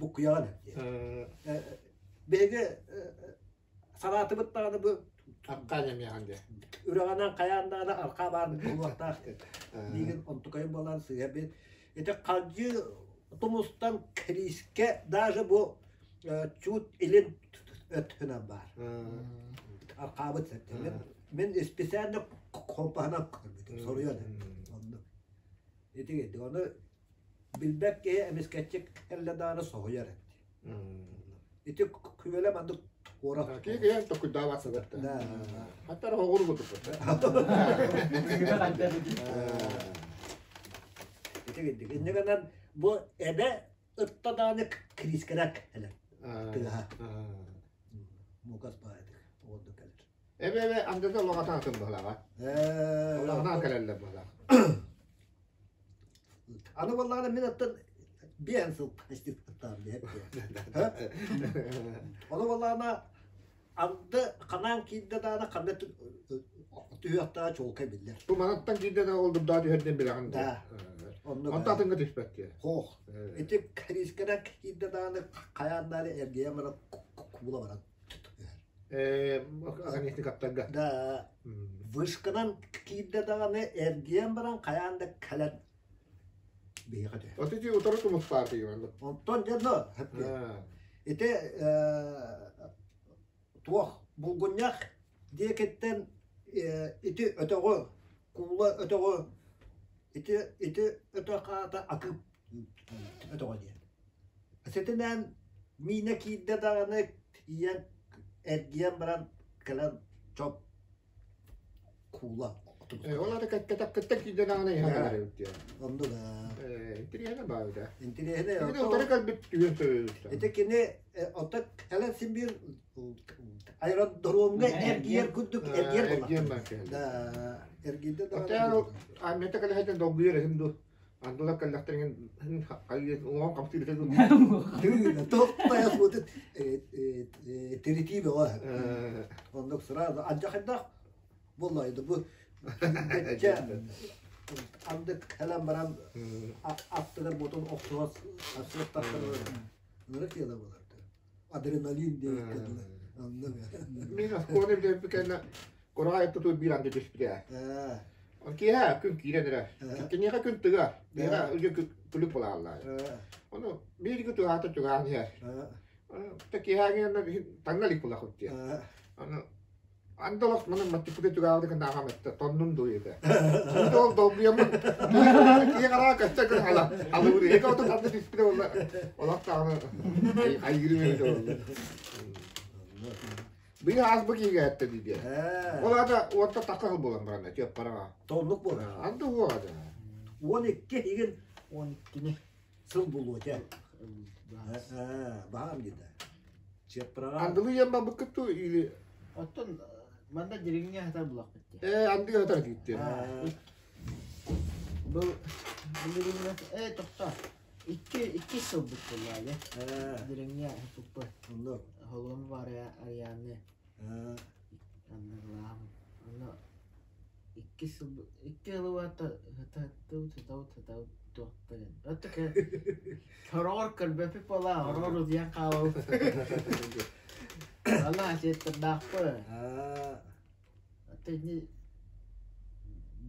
буккуйаҕын биһиги санаатыбыт даҕаны бу арҕаа нэмиэҕин дии үрэҕинэн хайаан даҕаны арҕаа баар буолуохтаах диигин онтукайым буолан сыыһа бит ити халдьыы тумустан кириискэ даже бу чуут илин өттүнэн баар арҕаабыт сэртэ мин специально компаһынан көрбүтүм соруйан оннук ити ону Билбэт киһи эмискэччи кэллэ даҕаны соһуйар эбит. Ити күөлэ маннык туора. Киһи киһи токуйдаабат сабатта. Хаттар оҕур кутуппут. Ити кирдик. Инньэ гынан бу эбэ ытта даҕаны кириискэрэ кэлэр. Тыаһа. Мукас баайдык. Оҕордук кэлэр. Эбэ эбэ андыда олоҕатаан атын быһалаҕа. Олоҕатаан кэлэллэр быһалаах. Аны буоллаҕына мин оттон биэһэн сыл институттаан Ону буоллаҕына анды ханаан киирдэ даҕаны ханна түһүөхтээҕэ чуолкай биллэр. Бу манаттан киирдэ да ол дурдаа түһэрдин билэҕин да. Онто атыҥҥа түспэт диye. Хоох. Ити кириискэнэн киирдэ даҕаны хайаан даҕаны эргийэн баран куула баран Аганистикаттарга. Да, вышканан киирдэ даҕаны эргийэн баран хайаан да кэлэн биһиэхэ түһэр. Вот ити утары тумустаах дии Онтон дьэ но ити туох булгунньах диэкиттэн ити өтөҕү куула өтөҕү ити ити өтөх аата акып өтөҕө диэн. Ситинэн миинэ киирдэ даҕаны тиийэн эргийэн баран кэлэн чоп куула. Ол ата кэттэ киирдэн аҕына иһэн кэлэр эбит диэн. Оннук. Интириэһинэ баар да. Интириэһинэ. Кини утары кэлбит түгэн сөбүлүттэн. Ити кини оттон кэлэн син биир аэродромҥа эргийэр курдук эргийэр буолла. Да, эргийдэ да. Оттон армията кэлэһэтин долгуйар эһим ду. Андылар кэллэхтэрин уҥуоҕун хамсыыр ду. Тоқтайас бутут тиритии бөҕө. Оннук сразу алдьархайдаах буолла бу андык кэлэн баран аттыгар ботун охсуһас охсуохтахтар ынырык дьыала буолар адреналин диэбиккэ дылы оннук Мин оскуоланы бүтэрбит кэннэ кураҕай тутуу биир анды түспүтэ. Киэһэ күн киирэн эрэ. Киниэхэ күн тыга. Биһиэхэ үдү күлүк буолааллар. Ону биир күн туһаата чугаһаан иһэр. Киэһээҥи таҥна илик буолахпыт диэн. Ону Андалах манан маттыппыта түгээҕи кынааҕам этте тоннун дуу этэ. Ол долгуйаммын киһи хараҕа көстө көр ала алыбыр эки отун анды түспүтэ буолла олох даҕаны хайгырым эбитэ буолла. Быйыл аас бу киһигэ этте дии. Ол аата уонта такка сыл буолан баран түөппараҕа. Тоннук буолар. Анды уоҕа да. 12 игин 12-ни сыл булуо этэ. Баһаам диэтэ. Чыаппараҕа. Андылы ийэм барбыккыт дуу или Оттон манна дириҥҥэ хатар булахпыт дии. Ээ, андыга хатар дииттиэ. Бу билигин ээ тохтоо. Икки икки сылбыт буолла Дириҥҥэ хаппыппыт. Онно Холуом бар Арианы анныглаам. Онно икки сыл икки сылы хататтыбыт хатабыт хатабыт туохтан. Отто Хороҕор көрбөппүт буолаа, хороҕор утуйан хаалабыт. Ала сиэттэрдаахпы. Ата ини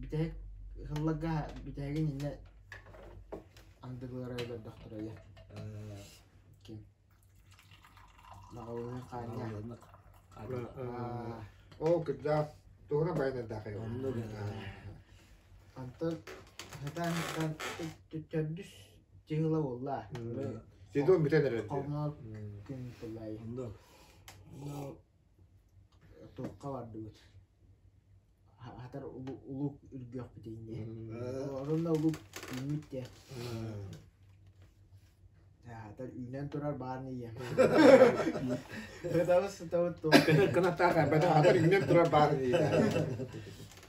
бүтэһик сылларга бүтэһигин иннэ андыгылара өлөрдөхтөрө Ким? Наҕылыһы хаанньа. Оо, кырдьаҕас тугунан байанардаахай Антон сатаан сатаан төрдүс дьыала буолла. Сезон бүтэн эрэр. Хомноор күн тулай. Туохха бардыбыт. Хатар улуук үргүөхпүт инни. Орунна улуук үүммүт де. Хатар үүнэн турар баар ийэ. Ытабыт сытабыт туох. Кынаттаах хатар үүнэн турар баар ийэ.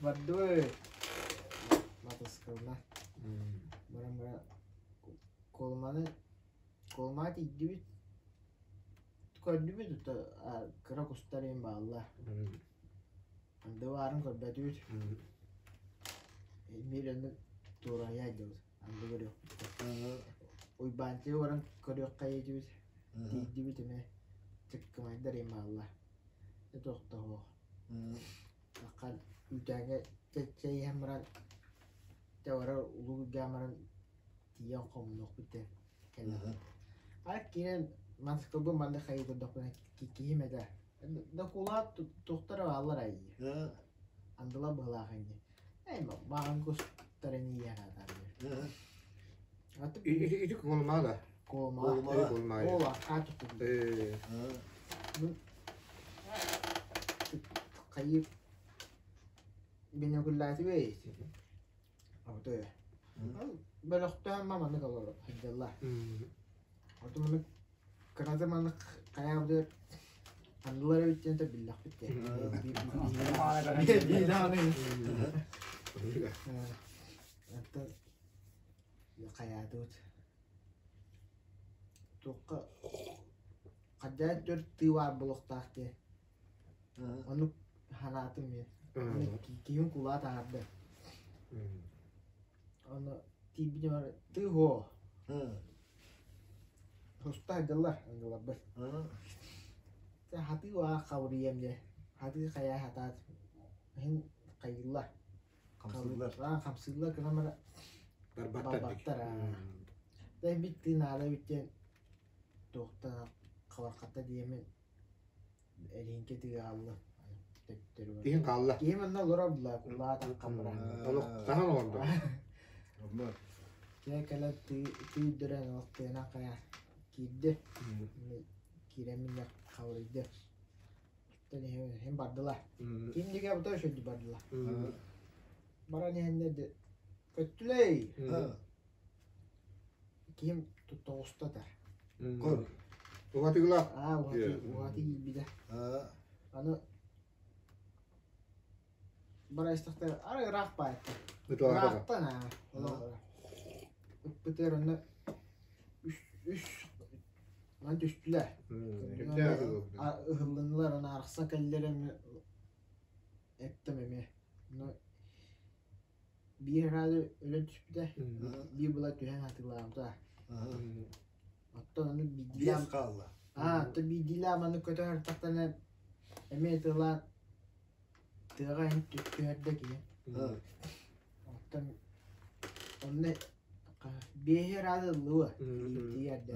Бардыбыт. Матаскална. Баран баран Колыманы Колымаҕа тиийдибит көрдүбүт ото кыра кустар иһин бааллар анды баарын көрбөтүбүт эмиэ онно туорайа сылдьабыт анды көрүөхпүт Уйбаанчыгы баран көрүөххэ диэтибит тиийдибит эмиэ чыккымайдар иһин бааллар дьэ туох да суох Аххан үүтээҥҥэ чэй иһэн баран дьэ барар улуу үргээн баран тиийэн хомунуохпут диэн кэллим. Ар киирэн Москвабы манна хайыы турдахпына киһим этэ. Докулаат туохтара бааллар айыы. Андыла быһылаах инни. Эй, маған кустарын ийэн атар. Ити колма да. Колма. Ол акка туттум. Хайыы бинокуллаатыбай. Абытай. Бөлөхтөөн маннык олорор сылдьаллар. Оту маннык кырата маннык хайаабытыгар аннылар эбит диэн биллэхпит диэн. Оттон хайаатыбыт. Туохха хадьаат төрт тыы баар буолуохтаах диэн. Оннук санаатым мен. Киһим кулаа таһаарда. Ону тиийбитим тыһо. Хостаа дьаллар андыларбар. Хатыы waa хабырыйам дьэ. Хатыы хайаа хатаат. Иһин хайылла. Хамсыыллар. Хамсыыллар гынан бара Барбаттар. Дэ бит тыынаада биттен туохтан хабархатта диэмин Эриҥкэ тыа хаалла. Төттөрү бар. Киһин хаалла. Киһи манна олорор була, кулаатан хамыра. Олох саҥа олордо. Киһи кэлэн тыйдыран олох тыына хайа киирдэ. Киирэн миннэ хабырыйда. Тэн иһин бардылар. Ким дигэ бута өшөйдү бардылар. Баран иһэннэр дьэ көттүлэй. Киһим тоҕуста атар. Көр. Уһатыылаах. Аа, уһаты киирбитэ. Аны бара истэхтэр ара ыраах баайта. Ыраахтан аа. Ыппытыгар онно үс үс ман түстүлэр. Ыһыллыннылар, аны арахсан кэллэр эмэ эттим эмиэ. Биир араады өлөн түспүтэ, биир була түһэн атыылаабыта. Оттон ону биирдиилээн Биэс хаалла. Аа, оттон биирдиилээн маннык көтө сырыттахтарына эмиэ атыылаан тыаҕа иһин түһэрдэ киһи. Оттон онно биэһи араады ыллыа тиийэрдэ.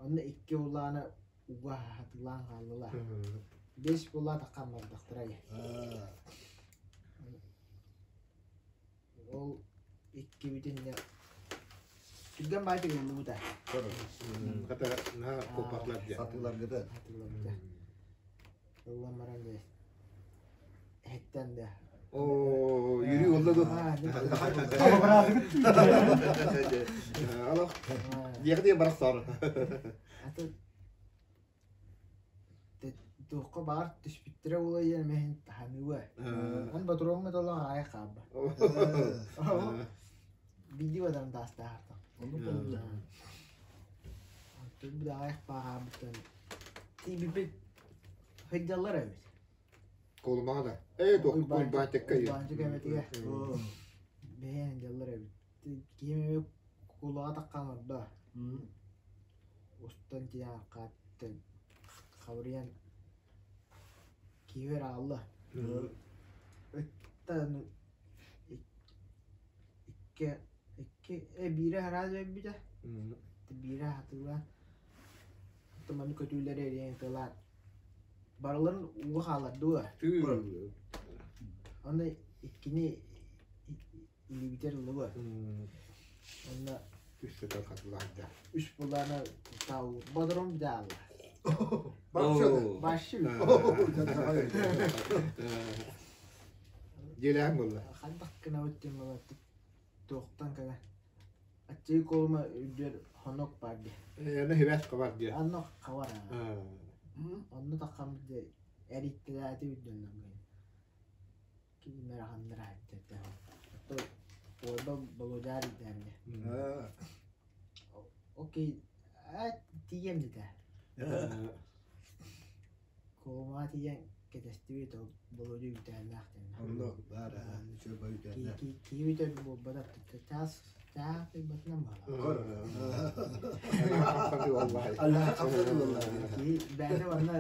Онно икки улаана уга атыылаан хааллылар. Биэс булаа таххан бардахтара Ол иккибитин дьэ түргэн баай тыгыллыбыта. Хата наһаа куоппатлар дьэ. Сатыыларгыта. Сатыыларгыта. Ыллан баран дьэ эһэттэн да. Оо, yürü oldu dur. Alo. Диэхти барахсар. Аты Туохха баар түспүттэрэ буолуо мэһин таһаныыга. Он ботуруоҥҥа толох аайы хаалба. Биирдии бадарым таастааһартан. Онтон били аҕыйах бааһаабыттан тиийбиппит сылдьаллар эбит. Колумаҕа да. Ээ туох Уйбаанчыкка Уйбаанчык эмэтигэр. Бэйэн сылдьаллар эбит. Киһим эмиэ куулаҕа таххан ордо. Устан тиийэн хааттан хабырыйан киһибэр аалла. Ыттан икки икки биирэ араас өлбүтэ. Биирэ хатыылаан маны көтүүлэри эрийэн ытыалаан барыларын ууга хааллардылар. Аны иккини илиибитэр ыллыбыт. Онно үс сытар хатылаанда. Үс булаана тау бодром бдаалла. Башшы. Дьиэлээн булла. Хандах гынабыт диэн була туохтан кэлэ. Аччыы колума үрдүөр хонок бар диye. Аны хибэс хабар диye. Анно хабар. Онно таххаммыт диye эриттэлээти үрдүннэн. Ким эрэ ханна эрэ Уолба Болуодьаар идээмҥэ. Окей, тиийэм дэтэ. Куомаҕа тиийэн кэтэстибит ол Болуодьа үүтээннээх диэн. Онно баар үчүгэй үүтээннээх. Киһи үтэр буолбатах чаас чаас ыйбатынан буолар. Киһи бэйэтэ манна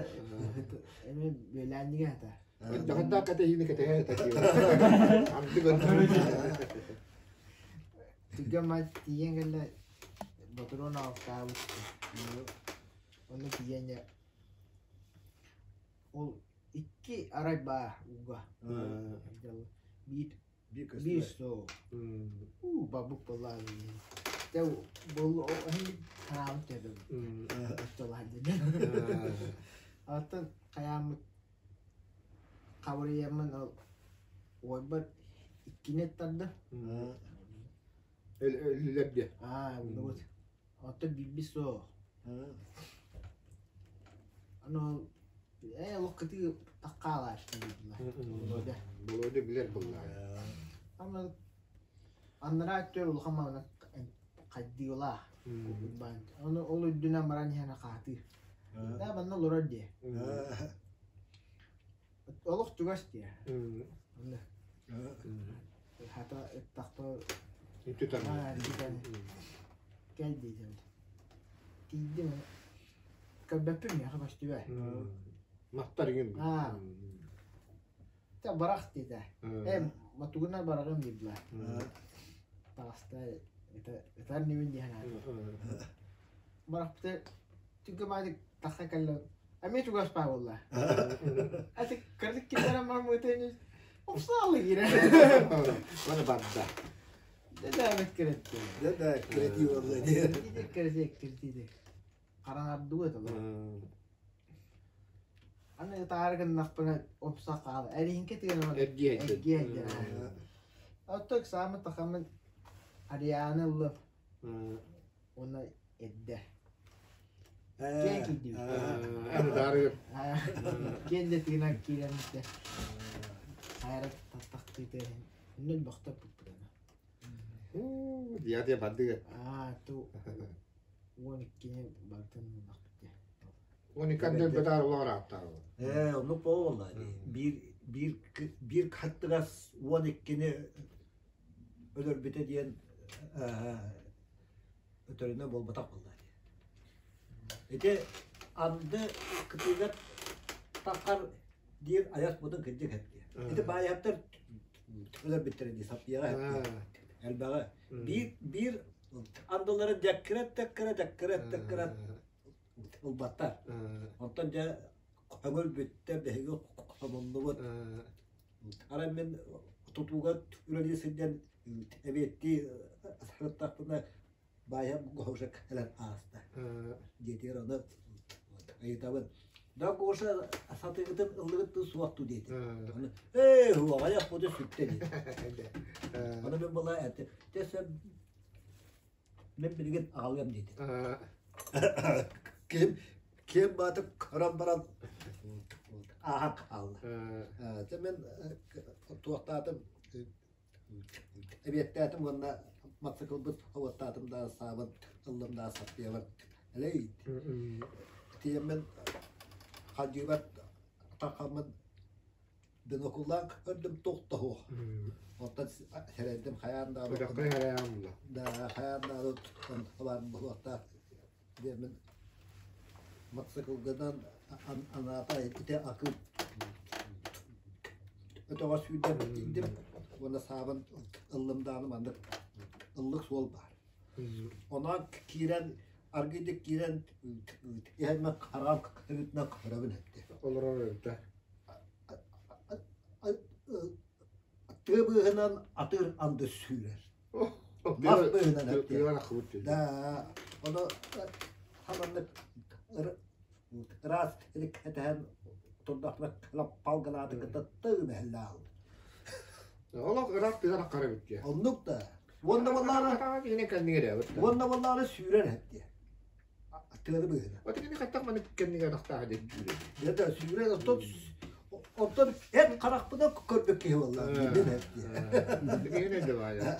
эмиэ үөлээннигэ хата. Дьаһандаах кэтэһиини кэтэһэ Түргэн мать тиийэн кэллэ ботуруон аҕалтаабыт. Онно тиийэн дьэ ол икки арай баа ууга. Биир биир суол. Уу бабык буолла. Дьэ бұл хараабыт төбөм. Оттон хайааммыт Хабырыйаммын ол уойбар иккини ыттардым. Өллүлэр диэ. Аа, ыллыбыт. Оттон билбит суох. Аны ол ээ олох кытыы таххаалааччы дииллэр. Володя. Володя билэр буоллаҕа. Ама анараа өттүгэр улахан маҕана хайдыылаах. Ону ол үрдүнэн баран иһэн хаатыыр. Да, манна олорор дии. Олох чугас дии. Онно. Хата ыттахпа кэл диэтим. Тиийдим. Көрбөппүн миэхэ көстүбэ. Махтар игин. Аа. Та барах диэтэ. Э, матугунан бараҕым дииллэр. Таҕыста ытар ньүмүн диэн аата. Барахпыта түггэ маадык тахса кэллэ. Эмиэ чугас баа буолла. Ати кырдык киллэрэн бармыытын упсаалы киирэ. Баны барда. Да киретти. Да кирети буолла. Кирети кирети. Хараҥардыбыт олор. Аны ытаары гыннахпына умса хаал. Эриҥки тыынабын Эргиэ эргиэ эргиэ. Оттон экзамен тахаммын Арианы ыллым уонна эрдэ. Киэн киирдибит. Эн ытаарыгын. Киэн да тыынан киирэн истэ. Хайара тахтыыта Онно элбэхтэ ыппыппыт Уу, диа бардыга. Аа, ту 12-ни бартын ыллахпыт дии. 12 андыр бетаар улаҕар ааттаабы. Ээ, оннук буолла. Биир биир биир хаттыгас 12-ни өлөрбүтэ диэн өтөрүнэ буолбатах буолла дии. Ити анды кытыыгар таххар диир айас бутун кырдьык эт дии. Ити баайаптар өлөрбүттэрэ дии саппыйаҕа элбэҕи. Биир биир андылары дьэккирэт тэккирэ дьэккирэт тэккирэт ылбаттар. Онтон дьэ көҥүл бүттэ биһиги хомуллубут. Арай мин тутууга үлэлии сылдьан эбиэттии сырыттахпына баайам Гоша кэлэн ааста. Диэтигэр ону ыйытабын. Да Гоша сатыыгытын ыллыгыт суох дуу диэтим. Ону ээ уоҕайах буду сүттэ диэтим. Ону мин была эти те Мин билигин аҕалыам диэтим. Ким ким баатып көрөн баран ааһан хаалла. Дьэ мин туохтаатым эбиэттээтим уонна матсыкылбыт уоттаатым да саабын ыллым да саппыйабар элэй тиийэммин хадьыыбар тахаммын Бинокуллаах көрдүм туох да суох. Оттон сэрэйдим хайаан даҕаны Үрэххэ хайаан була. Да хайаан даҕаны баар буолуохтаах диэммин мотоциклгынан анаата ити акыы өтөҕө сүүрдэн тиийдим уонна саабын ыллым даҕаны маннык ыллык суол баар. Онон киирэн аргыйдык киирэн иһэммин хараҕым кырыытынан көрөбүн эттэ. Олорор эбитэ. Тыа быыһынан атыыр анды сүүрэр. Мас быыһынан эттэ. Да, ону хаманнык ыраас илик этэһэн турдахпына лаппалгылааты кытта тыы бэһэллээх. Олох ыраах тыгар аккара эбит. Оннук да. Уонна буоллаҕына Кини кэннигэр эбит. Уонна буоллаҕына сүүрэр эттиэ. Тыаны быыһына. Ота кини хаттах маны кэннигэр ахтааха диэн сүүрэр. Дьэ да сүүрэр оттон оттон эт харахпынан көрбүт киһи буолла. Билин эттиэ. Кини да баайа.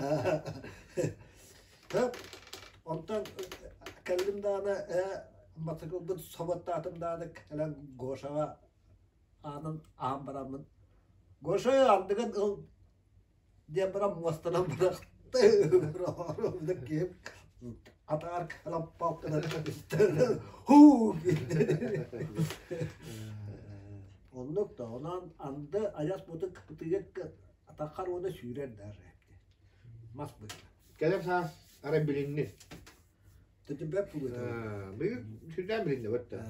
Онтон кэллим даҕаны матсыкылбын соботтаатым даҕаны кэлэн Гошаҕа аанын аһан бараммын Гоша андыгын ыл диэн баран муостанан бырахта киһим атаар лаппалкынан хуу оннук да онон анды айас бутун кытыгы атаххар уона сүүрэр даже мас быһыта Кэлэр саас арай билинни. Тэтибэт пугута. Быйыл сүрдээн билинни бытта.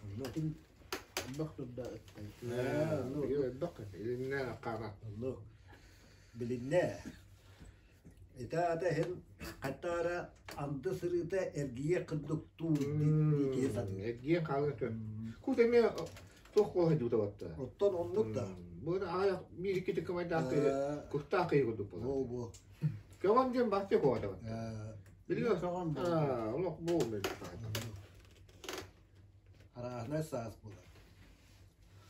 Оннук. Элбэх турда ыттай. Быйыл элбэх илиннэ хаана. Оннук. Билиннэ. Ити аата иһин хаттаара анды сырыыта эргийиэх курдук туу дии сатыыр. Эргийэн хаалыа түн. Кут эмиэ туох буола дуута батта. Оттон оннук да. Бу аҕай биир икки тыккамайдаах киһи кустаах киһи курдук буолар. Бу бу. Көҕөн диэн бахча куота батта. Билигин Көҕөн олох буолмай. Арааһынай саас буолар.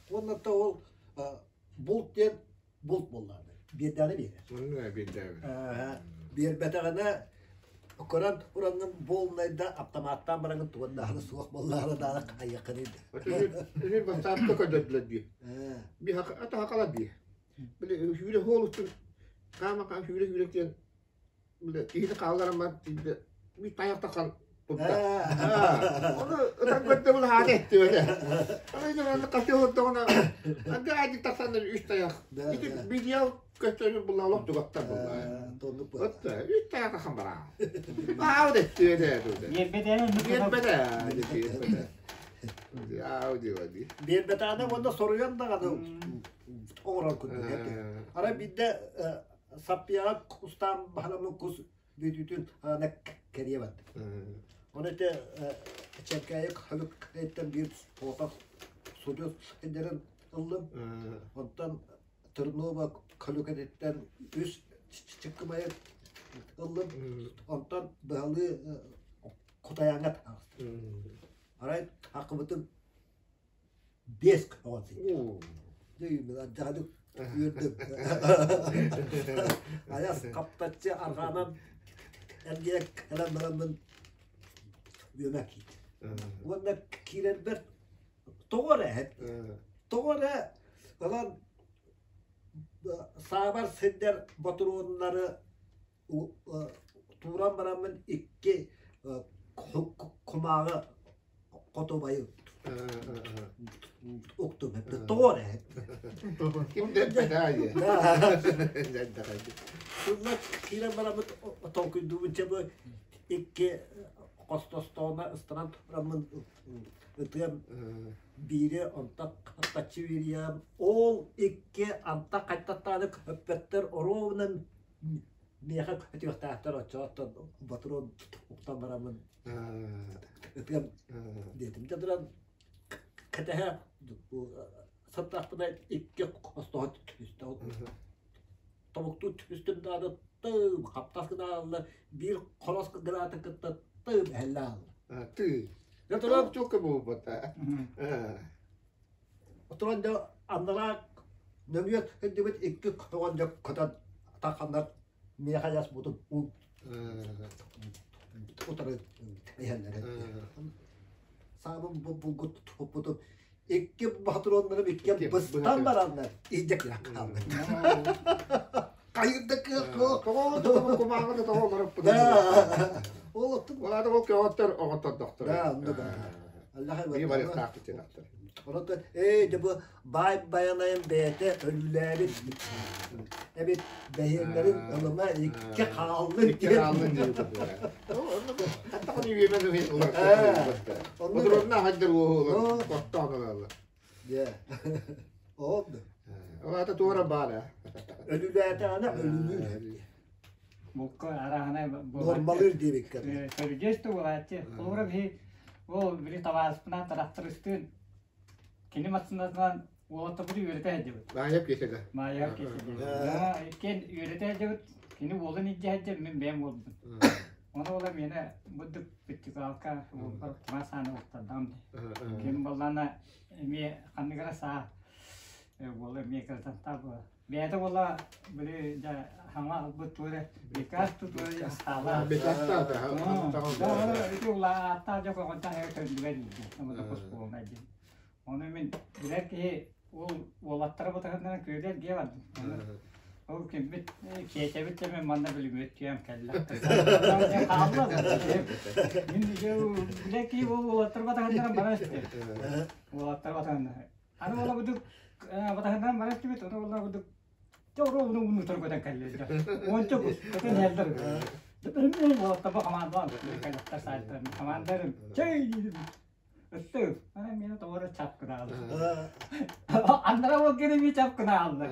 Уонна да ол булт диэн булт буоллаҕына биэрдэҕинэ биэрэр. Оннук биэрдээбит. Биэрбэтэҕинэ көрөн тураҥҥын буолнайда аптамааттаан бараҥҥын туган даҕаны суох буоллаҕына даҕаны хайыаххыный да. Үнүр бастаапка көрдөрдүлэр дии. Би ата хакала дии. Били сүүрэ хоолуттун хаама хаам сүүрэ сүүрэ диэн били киһини хаалларан бар би тайах тахсан турда. Оны ытан көрдө бул хаата этти öyle. Аны аны каты олордоҕуна ага ади тахсан үс тайах. Ити видео көстөрү булла олох тугаттар булла. Отта үс тайах тахсан бараа. Аау детти öyle. Биэрбэтэ Биэрбэтэ биэрбэтэ. Аау диэбэди. Биэрбэтэҕинэ уонна соруйан даҕаны оҥорор курдук этэ. Арай биирдэ саппыйаҕа кустаан баһаламмын кус бүтүүтүн аны кэрийэ бардым. Ону ити Чэркээйи Хөлүкэйттэн биир фото судьус сылдьарын ыллым. Онтон Тернова Хөлүкэтиттэн үс чыккымайы ыллым. Онтон быһалыы Кутайааҥҥа таҕыстым. Арай хакыбытым 5 көҕөн сылдьар. Дьэ, алдьархайдык үөрдүм. Айас хаптаччы арҕаанан эргийэ кэлэн бараммын үөмэ киирдим. Уонна киирэрбэр тоҕо эрэ тоҕо эрэ ылан саабар сылдьар ботуруоннары тууран бараммын икки кумааҕы хотубайы уктум тоҕо эрэ Ким да эппэтэ Сылла киирэн бараммыт толкуйдуубун чэ бу икки хостостоона ыстанан тураммын ытыам биири онтон хаттаччы биэриэм ол икки антах хайтаттааны көппөттөр оруобунан миэхэ көтүөхтээхтэр оччоттон ботуруон уктан бараммын ытыам диэтим дьэ туран кэтэһэ сыттахпына икки хостоһо түстэ тобуктуу түстүм даҕаны тыым хаптас гынаалла биир хорос гынаатын кытта тыым эһэллэ аалла тыы дьэ туран чуокка буолбата Туран дьэ анараа нөҥүө сылдьыбыт икки көҕөн дьэ көтөн тахханнар миэхэ дьас бутун утары иһэллэр. Саабым булгут туппутум икки патроннарым иккиэн быстан бараннар иһдьэ кыах хаалбыт. Хайырда кыах тоҕо тоҕо кумааҕыны тоҕо олоруппут. Ол оттон Улаата ол көҕөттөр оҕоттордохтор. Да, онно да. Биир барыахтаах киччинахтар. Онон ээ дьэ бу баай байанайым бэйэтэ өлүүлээбит эбит бэһиэннэрин ылыма икки хааллын Икки хааллын диир. Хаттаҕын үөмэн Отурунна хаддыр уоһулар хоттоон ылаллар. Дьэ. Ол Ол аата туора баара. Өлүүлээтэҕинэ өлүүлүүр. Букка арааһынай Нормалыыр диэбиккэ. Көрүдьүөс да буолааччы. Холобура биһи ол били табаарыспынаан тырахтарыстыын кини массыынатынан уолаттарбытын үөрэтэ сылдьыбыт. Маайап киэсэгэ. Маайап киэсэгэ. Иккиэн үөрэтэ сылдьыбыт. Кини уолун илдьэ сылдьар, мин бэйэм уолбун. Ону ола миэнэ бурдук пятигалка уолбар тумаа сааны уктардам дии. Ким буоллаана эмиэ ханныгара саа уола эмиэ кыратантаа буола. Бэйэтэ буола били дьэ хаҥа албыт туора бекас тутуора хаала. Бекастаата. Ити улааттаа дьэ көҕөнтөн эгэ төннүбэт диир. Намада кус буолна диэн. Ону мин билэр киһи ол уолаттара бутаһыннаран күөлэ эргийэ бардым. Ол киммит киэчэбит да мен манна бүлүмүөт түйэм кэллэ. Хаалла. Мин билэр киһи ол уолаттар батаһыннаран баран истим. Уолаттар батаһыннаран. Аны ола будук батаһыннаран баран истибит, ону ола будук Оруобуна уунутар көтөн кэллилэр. Уонча кус көтөн иһэллэр. Бөрүмүн уолаттар бу хамаандалаан кэллэхтэр саайтарын хамаандарым чэй диибин. Ыттыы. Ана мені тоҕо чапкынаалла. Аннара ол кини ми чапкынаалла.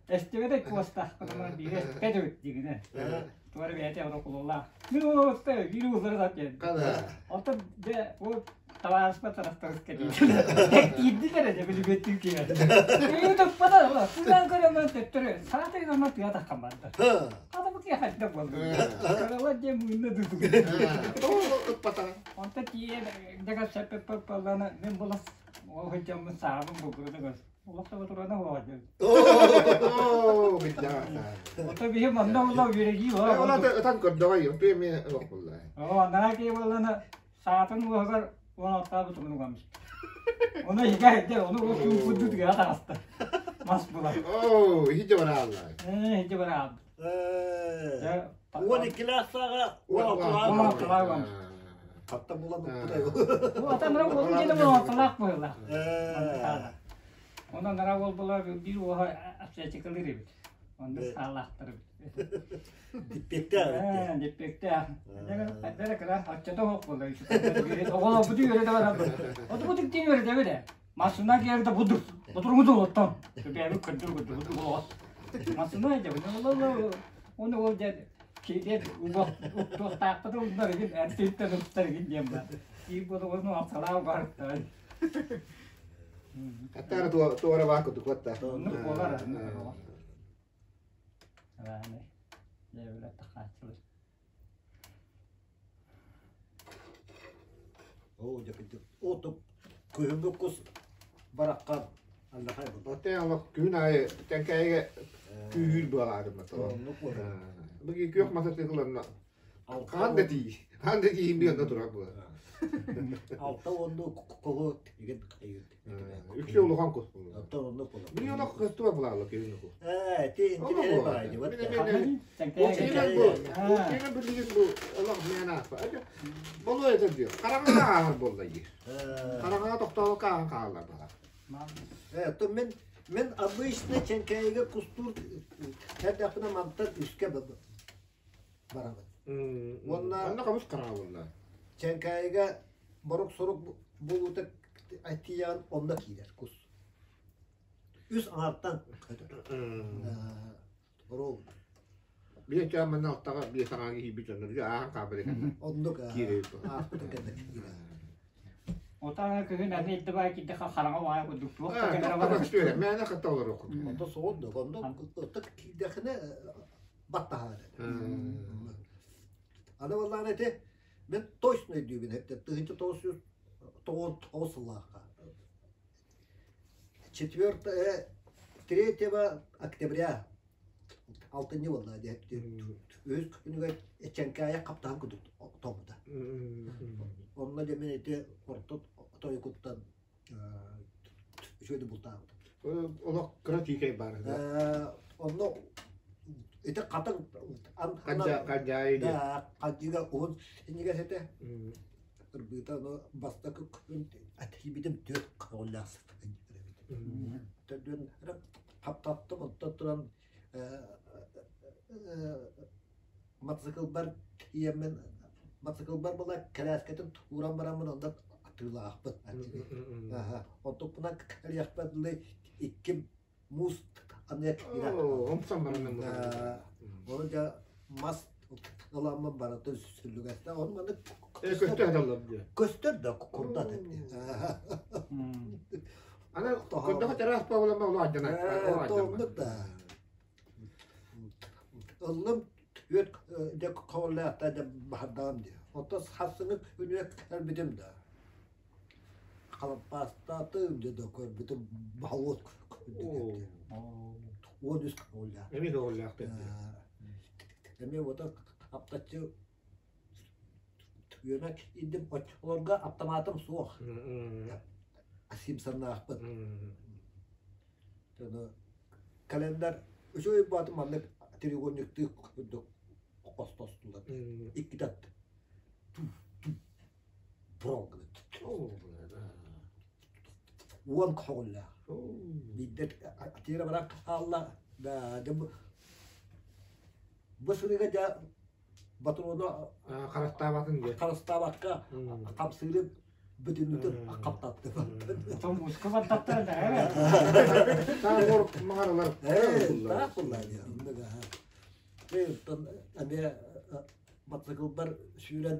Эстибэт куостаахпына биир эспэт эбит дигинэ. Туора бэйэтэ оро кулулаах. Мин ол ытта биир уулары да диэн. Оттон дьэ ол табаарыспа тарастарыска дииллэр. Киирдилэр дьэ билбэттик киирэн. Үйү туппата тыан көрөмөн төттөрү саатay гана тыа таххан барда. Хата бу киһи хайда буолла. Карала диэн мыынна дутук. Ыппата. Онто тиийэн дьэ сэппеппаллана мен булас ол сылдьаммын саабын булгурута көс. Олох да турана хуаҕа. Оо, биллэҕэ. Ото биһи манна ула үөрэгии Ол ата ытан көрдөҕөй, премия ылах булла. Оо, анараа киһи буоллана саатын уоһугар 16 бутугун угаммыт. Ону иһигэ сылдьар, ону ол чуумпурдуу тыаҕа таҕыста. Мас була. Оо, иһи бараалла. Ээ, иһи бараалла. 12-лээх сааҕа 16-лаах угаммыт. Хатта булан укпутай. Бу атанара уолун диэн 16-лаах буолла. Онон ара уол була биир уоһа аптечкалыыр эбит. Онно саалаахтар эбит. Диппектээх. Диппектээх. Дэрэ кыра оччото суох буолла. Оҕолорбуту үөрэтэ барабыт. Отубутук тиин үөрэтэбит ээ. Массына киэрдэ будур. Будуруҥу олоттон. Бэйэбит көрдүр көрдүр будур Массына дьэ оны ол дьэ киирдэ уктуохтаахпыт уктар игин эртиттэн уктар игин диэн бар. Биир буолугун алсалаа барыттар. Хаттаара туора баа курдук батта. Оннук буолар, оннук буолар. Арааны дьэбилэ тахааччылар. Оо, дьэ кырдьык. Оо, топ күһүҥҥү кус бараххан аллахай буолла. Оттон олох күн аайы тэҥкээйигэ күүһүүр буолаарым Оннук буолар. Бу күөх маса тыгыланна. Хаан да тиий. Хаан да тиийин би онно турар буолар. Алта уонну кого тиген хайыт. Үксэ улахан кус буолар. Алта уонну буолар. Били олох кыстыба булаалла күһүн ку. Ээ, ти интине баайды. Ол билигин бу олох мээнэ аспа. Болуо этэ диyor. Хараҥаҕа ааһар буолла дии. Хараҥаҕа тохтообокко ааһан хааллар баҕар. Э, то мен мен обычно чэнкээйигэ кустуур кэрдэхпинэ мантан үскэ барабын. Уонна Онно хабыс хараҥа буолла. Чэнкээйигэ борук-сорук буолуута тиийэҕин онно киирэр кус. Үс аҥартан көтөр. Оруол. Биир чааммын алтаҕа биир саҥаҕа киирбит дьоннор ааһан хаалбыт экен. Оннук Киирэр. Ааспыт кэннэ киирэр. Отаҥа күһүн аны илдэ баай кирдэ хараҥа баай курдук туох да кэлэрэ бар. Мээнэ кытта олоруох курдук. Онто суон да, онно киирдэхинэ баттаһаары. Аны буоллаҕына ити мен точно өйдүүбүн эптэ 1999 сыллаахха. 4 3 октября алтынньы буолла диэт үһүс күнүгэр Чэҥкээйэ хаптаһан курдук тоҥмута. Онно дьэ мин ити орто тойукуттан үчүгэйдик бултаабытым. Олох кыра тиикэй баар. Онно ити хатыҥ Хадьаайы диэн. Хадьыга уһун синньигэс этэ. Ырбыыта ону бастакы күн атиибитим түөрт көҕүллээх Төрдүөн хаптаттым, онтон туран мотоциклбар тиийэммин мотоциклбар була кэлээскэтин ууран бараммын онно атыылаахпын. Онтукпунан кэлиэхпэр дылы икки муус аныа киирэ. Умсан баран Оны дьэ мас ыламмын барытын сүллүгэстэ. Оны маннык көстөр адаллар диye. Көстөр да курдат эпти. Ана көрдөҕө тераас буолама оло адьана. Тооннук да. Ыллым түөрт дьэ көҕүллээхтэ дьэ баһардаҕым дии. Оттон сарсыҥҥы күнүгэр кэлбитим да халаппаастаатым дьэ да көрбүтүм баһылык 13 көҕүллээх. Эмиэ көҕүллээхтэр. Эмиэ вот аптаччы үөмэк идим оччолорго аптамаатым суох. Симпсоннаахпын. Календар үчүгэй баатым маннык треугольниктыы курдук хостостулар. Иккитэ туран Уон көҕүллээх. Биирдэ тиэрэ баран хаалла да дьэ бу сырыыга дьэ батрону харыстаабатын диye. Харыстаабакка хапсыыры бүтүннүтүн хаптатты. Потом муска баттаттар да Таах маҕаралар. Таах буллар диye. Эмиэ мотоциклбар сүүрэн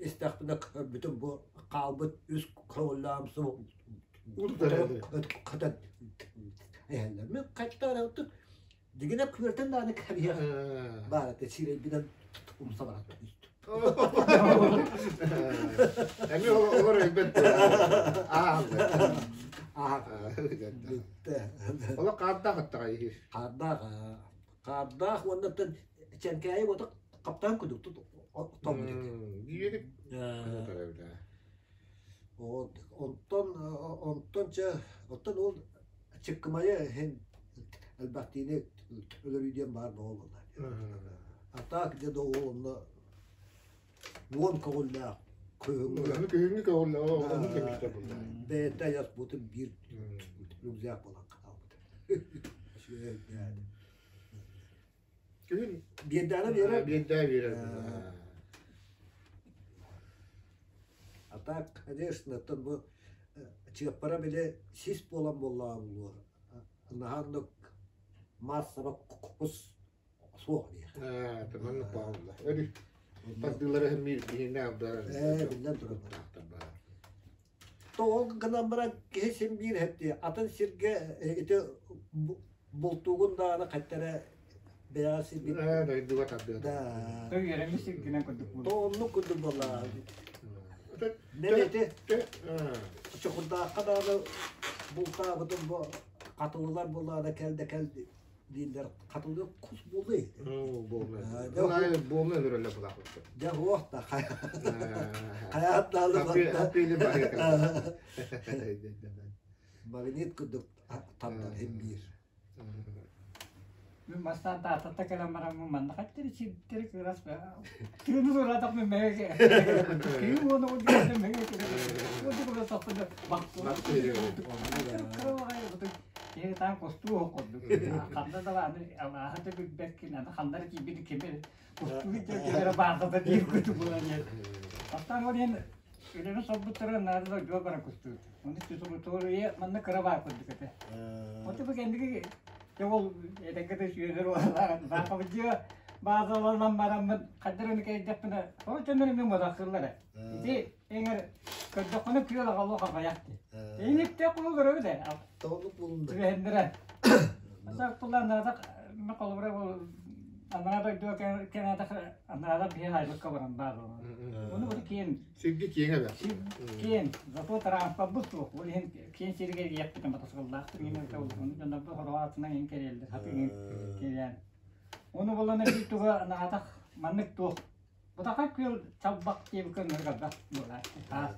истэхпинэ көрбүтүм бу хаалбыт үс көҕүллэҕим суох көтөн иһэллэр. Мин хаттаан дигинэ күөртэн даҕаны кэбиһиэх баар этэ сирэйбинэн умса баран түстүм. Эмиэ олор өлбөт Аа Бүттэ. Олох хаардаах аттаҕа иһир. Хаардаах хаардаах уонна чэҥкээйи уота хаптаан кудук тоҥмут этэ. Биирик Онтон онтон чэ оттон ол чыккымайы иһин элбэхтиини өлөрүү диэн баар буолла. А так где-то ол онно уон көҕүллээх күһүҥҥү Күһүҥҥү көҕүллээх ону кэмистэ булла. Бэйэтэ айаспытын биир рюкзак буолан хаалбыт. Күһүн биэрдэҕинэ биэрэр. Биэрдээ биэрэр. А так, конечно, оттон бу чыаппара били сис буолан буоллаҕа буолуо. Наһаа маассаба кус суох диэх. Маннык баалла. Өрү. Тардыылара мир биһиэнэ абдар. Ээ, биллэн турар. Ол гынан баран киһи син биир хэпти атын сиргэ ити бултуугун даҕаны хаттара бэйэҕэ сиргин Ээ, дойдуга тардыа. Да. Үөрэммит сиргинэн курдук буолла. То оннук курдук буолла. Мен ити Чокурдаахха даҕаны бултаабытым бу хатылылар буоллаҕына кэл да кэл дииллэр хатылы кус буолуй. Буолна өлөрөллөр булаахпыт. Дьэ уох да хайаат даалы барда. Магнит курдук тардар хим биир. Мин бастаан Тааттата кэлэн бараммын манна хаттары сирдэри кырас тыыны суратах мен мэгэ киһи уону удьуота мэгэ кырас тохтоно Киһи таан костуу оһох курдук. Ханна да аны алааһы да билбэккин, аны ханна да киирбит кими кустуу киирэр баазата диир курдук буолан иһэр. Бастаан ол иһин үлэни солбуттара наада да дьуо баран кустуур. Ону туруйа манна кыра баар курдук этэ. Оту бу кэнники дьэ ол этэҥҥэ да сүөдэр уоллаах баахабыдьыа баазаланан бараммын хаддар аны кэйдэхпинэ ол дьоннор эмиэ модахсыллар Ити эҥэр көрдөххүнэ күөл аҕалло хахайах дии. Иниттэ кулу көрөбүт ээ. Тоҕолук булунда. Түбэһиннэрэ. Аса пулланаатах ме холобура бу анараа дойдуга кэнээтэх анараа биһи айлыкка баран баар Оны бу киэн Сирги киэҥэ да. Киэн, зато транспорт суох. Ол иһин киэн сиргэ иэппитин батасыллаахтыр иҥин оны дьоннорбут хороҕо атынан иҥин кэлиэллэр хаты иҥин кэлиэн. Оны булана биир туга наатах маннык туох Бутаха күөл чалбах диэбиккэ ынырык элбэх буолааччы. Таас.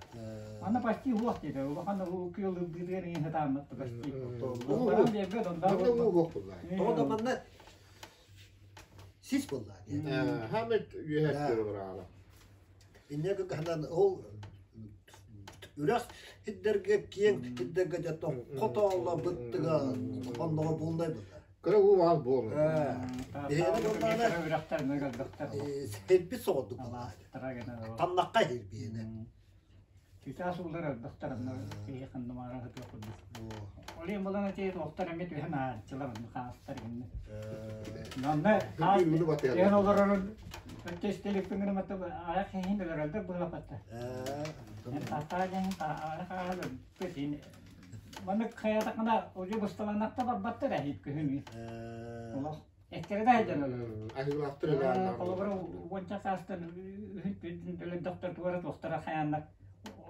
Манна почти уох диэтэ. Улахан уу күөл ылбыытыгар иҥин сатааммат почти. Баран биэрбэт онда. Манна уу уох буллаа. Тоҕо да манна сис буллаа диэн. Хамет үөһэ бараала. Инне гынан ол үрэх хиддерге киэҥ хиддерге дьэ хотоолло быттыга онноҕо булнай булла. Кыра уу баар буолар. Үрэхтэр мөгэлбэхтэр. Сирбит соҕурдук буолар. Тамнахха сирбиэнэ. Чычаас уулар элбэхтэр онно киһи ханна маара сытыах курдук. Ол иһин булан этии туохтар эмиэ түһэн аарчылар онно хаастар гиннэ. Манна хаас түһэн олорорун өттө истэликпин гына матта айах иһин өлөрөлдөр быһылапатта. Таттаа диэн айах аһал өлбүт Маннык хайаатаххына уже бысталаннахта барбаттар эһиит күһүн. Олох эккэрэ да сылдьан Аһыылаахтар өлөөннөр. Холобура уонча саастан үһүн түөртүн өлөрдөхтөр туора туохтара хайааннар.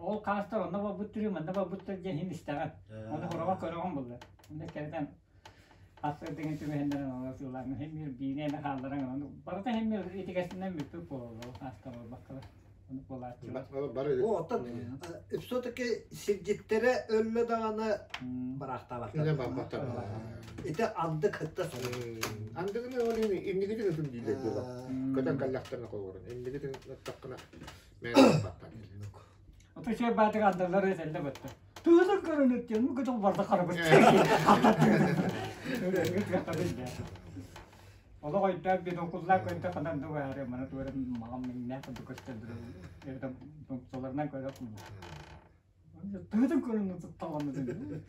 Ол хаастар онно барбыт түрүү манна барбыттар диэн иһин истэҕин. Оны хороҕо көрөҕүн булла. Онно эккэрэтэн астыр деген түбэһиннэрэн олор сыылааҥҥын хим биир биине эмэ хаалларан ону барыта хим биир итигэсинэн бүппүт буолаллар хаастар буолбаккалар. О, оттон все-таки сирдьиттэрэ өллө даҕаны бараахтаабаттар. Барбаттар. Ити анды кытта Андыгыны ол иннигитин ытын дииллэр буола. Көтөн кэллэхтэринэ холуорун. Иннигитин ыттаххына мээнэ барбаттар. Ото şey баатык андылар этэллэ бытта. Тыылыр көрүнүттен му көтө барда харабыт. Олох өйдөөх бинокуллаах көрдө ханан да баары мана туора маҕан миҥнээх курдук көстөллөр эбэтэр тумсаларынан көрө тыытын көрүнү тутталанны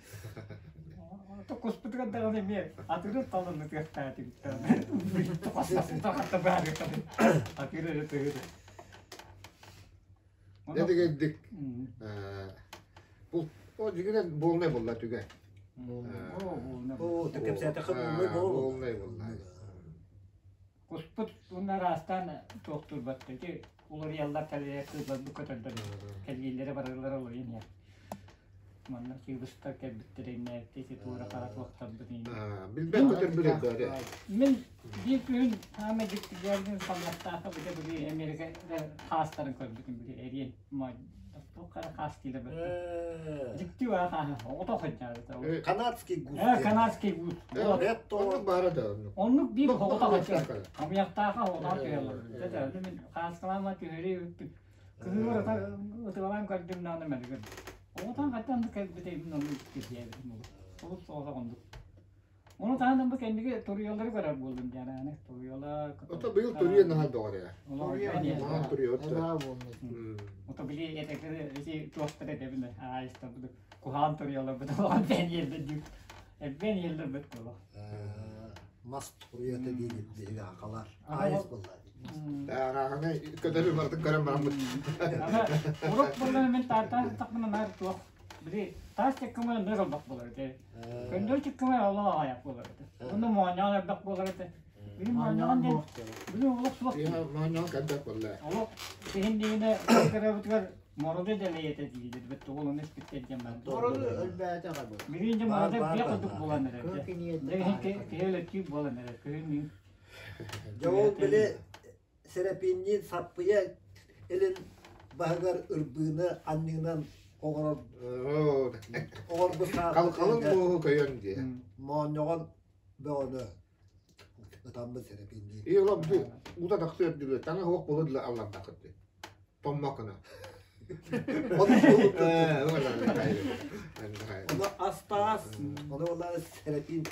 Токкуспутугар даҕаны эмиэ атыыры таланны тыахтаатыбыттар. Тохостасыта баары атыыры эрэ тыһыты. Дедигердик бу о дьигинен буолнай булла түгэ. Оо, кэпсээтэххэ буолнай буолла. Буолнай буолла. Куспут уонна араастаан туохтуурбат ити уларыйаллар кэлиэ кыыллар бу көтөллөр кэлиилэрэ барылара уларыйан иһэр. Манна чыыбыстар кэлбиттэр иннээти ити туора хара туохтарбыт Билбэт көтөрбүт элбэри. Мин биир күһүн хаама дьиктигэрдин саллахтаахха бите били Америка хаастарын көрбүтүм били эриэн туох хара хаас диилэр Дьикти баа хааһа оҕото сылдьаабыта. Канадский гус. Канадский гус. Оннук баара да оннук. Оннук биир оҕото сылдьар. Хамыйахтааха оҕотоон түһэллэр. Мин хааскалаама түһэрии бүппүт. Кыһыгар ытыалаан көрдүм даҕаны мэлигир. Оҕотон хаттан да кэлбитэ мин ону кирдиэбитим ол. Олус соҕотох оннук. Ону таһынан бу кэнники туруйалары көрөр буоллум диэн аны туруйалар. Ото быйыл туруйа наһаа доҕор ээ. Наһаа туруйа отто. Ото били этекери ити туохтар этэбин аайыстар бу куһаан туруйалар бу улахан бээн иэллэр дүү. Эббэн иэллэр бит буолуох. Мас туруйата диир биһиги хахалар. Аайыс буолла. Ааҕаны көтөрү барытын көрөн бараммыт. Урут буоллар мен таатаа тахмына наар туох били таас чеккымы ныр олбох болар этэ. Көндөл чеккымы олох аҕайах болар этэ. Онно моонньоон элбэх болар этэ. Били моонньоон диэн били олох суох. Моонньоон кэлбэт буолла. Олох иһин диинэ көрөбүтүгэр мороду дэлэйэтэ диилэр бит тугул испиттэр диэн бар. Мороду өлбөөтө бу. Билин же мороду биэ курдук буолан эрэр. Киһи өлөттүү буолан эрэр. Күһүн Дьэ ол били Сэрэпиинниин саппыйа илин баһыгар ырбыыны анньыынан оҥорор оҥорбут Халын мууһу көйөн диye. Моонньоҕон бөҕөнү ытаммыт Сэрэпиинниин. И ола бу ута тахсыар диле таҥа хуох болу аллардакыт. Томмокуна. Ону астаас, ону буолла Сэрэпиин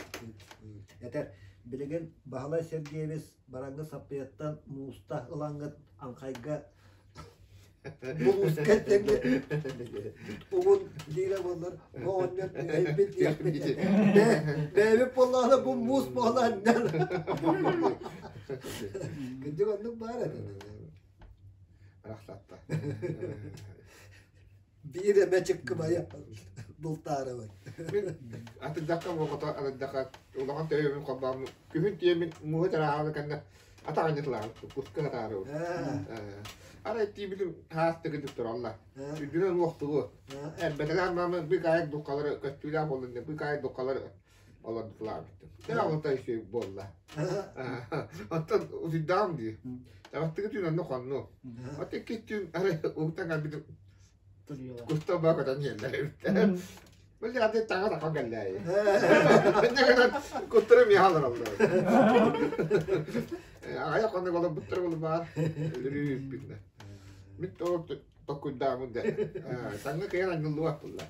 этэр билигин Баһылай Сергеевич бараҥҥа саппыйаттан мууста ылаҥҥыт аҥхайга булууска тэҥҥэ угун диирэ буоллар оҕонньор эйбит диэхпит бэйэбит буоллаҕына бу муус буолан кырдьык оннук баар этэ Рахсатта. Биир эмэ чыккыбайа бултаарабын. Мин атырдахха буолбата атырдахха улахан төбөбүн холбооммун күһүн тиэмин муһу тараабы кэннэ атаҕанньытылаабыт куска сатаарыбын. Арай тиибитим хаастыгы туралла. Үрдүнэн уохтугу. Эрбэтэлээн маама быыкаайык духхалары көстүүлээх буоллун диэн быыкаайык духхалары олордутулаабыттым. Дьэ оҕото үчүгэй буолла. Оттон утуйдаҕым дии. Табахтыгы түүн онно хонну. От икки түүн арай уһуктан кэлбитим кустан баа көтөн иһэллэр эбит. Бу аты таҥа таха кэллээйи. Куттара миэхэ олороллор. Аҕайах хонук олорбуттар буолбаар. Өлөрүүппүннэ. Мин токкуйдаамын да. Таҥҥа кыйан анньыллыбат булла.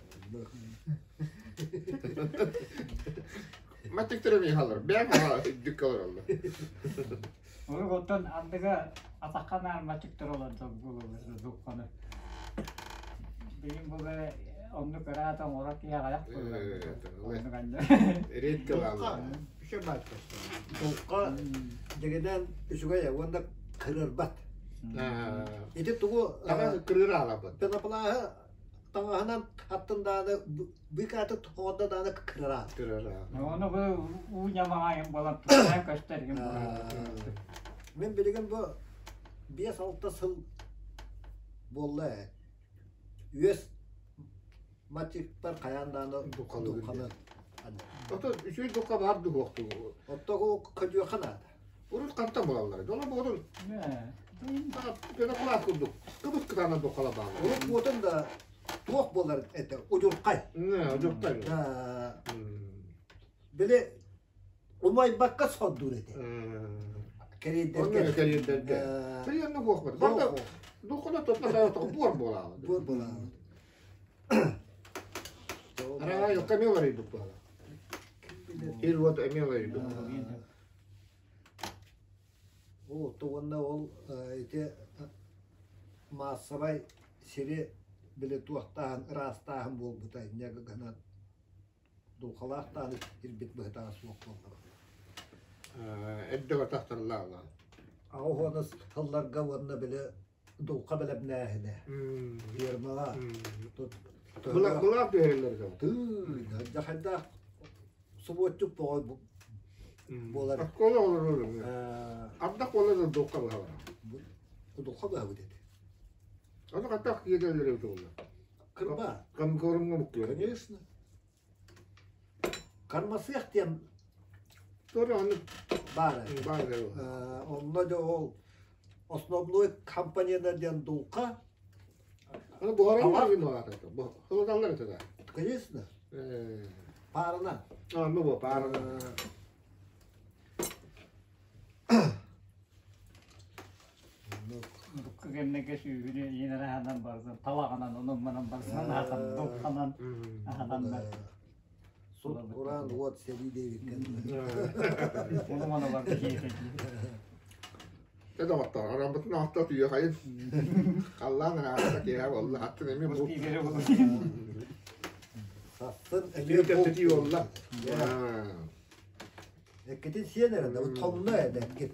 Маттыктара миэхэ олорор. Бэйэм үрдүккэ олороллор. Урут оттон андыга атахха наар мачыктар олордор буолаллар духханы. Билин була оннук ыраата оҥорор киһи аҕыйах буолар. Оннук анньа. Редко бааллар. Үчүгэй бааттар. Дулха дэгинэн үчүгэй уонна кырырбат. Ити тугу Таҥас кырыыр аалабыт. Пеноплаһы таҥаһынан аттын дааны быыкааты оҕордо дааны кырыраат. Кырыраат. Ону бу уу ньамаҕайын буолан тутаан көстөр игин Мин билигин бу 5-6 сыл буолла ээ. Үөс матчыктар хайаан дааны духханы Ото үчүгэй духха баар дуһуохтуу. Оттого көдүөххэ наада. Урут хантан булаллар? Дьоно буотун пенопласт курдук кыбыс кытаанах духхала бааллар. Урут буотун да туох буолар это удьурхай. Удьурхай. Били умайбакка соддуур этэ. Кэриэйдэргэ. Кэриэйдэргэ. Приемно буохпат. Барда духхана тотна саатах буор буолаабыт. Буор буолаабыт. Араа йокка эмиэ уларыйбыт буолла. Ир уот эмиэ уларыйбыт. Ол уонна ол ити маассабай сири били туохтааһын ыраастааһын буолбута инньэ гынан дулхалаах даҕаны ирбит быһытаа суох буолла. Эрдэ батахтарлаала. Аҕа уона сылларга уонна били дулха бэлэмнээһинэ фермаҕа Былаах түһэрэллэр Тыы, дьахайдаах субуотчук боҕой буолар. Оскуола олорор. Ардах буолар да дулха быһалар. Дулха быһабыт этэ. Аны хаттах киирэллэр эбит буолла. Кырба. Кам көрүҥҥэ муктуйар. Конечно. Кармасыах диэн Тоже аны баар. Баар. Онно да ол основной компонент диэн дулха. Аны буһараллар гын Холодаллар это да. Конечно. Парына. А, ну вот, парына. Урукку кэмнэргэ сүүһүнү иинэр аһынан барсан, талаҕынан, онон-манан барсан, аһатан, духханан аһатан бар. Сут кураан уот сэрии диэбиккин. Ону маны барда киһи Дьэ доҕоттоор, араммытын оһохто түйүөхайын. Халлаан араата киэһэ буолла, аттын эмиэ бу. Сассын эмиэ кэпсэтии буолла. Эккитин сиэн эрэ, тонно эдэ эккит.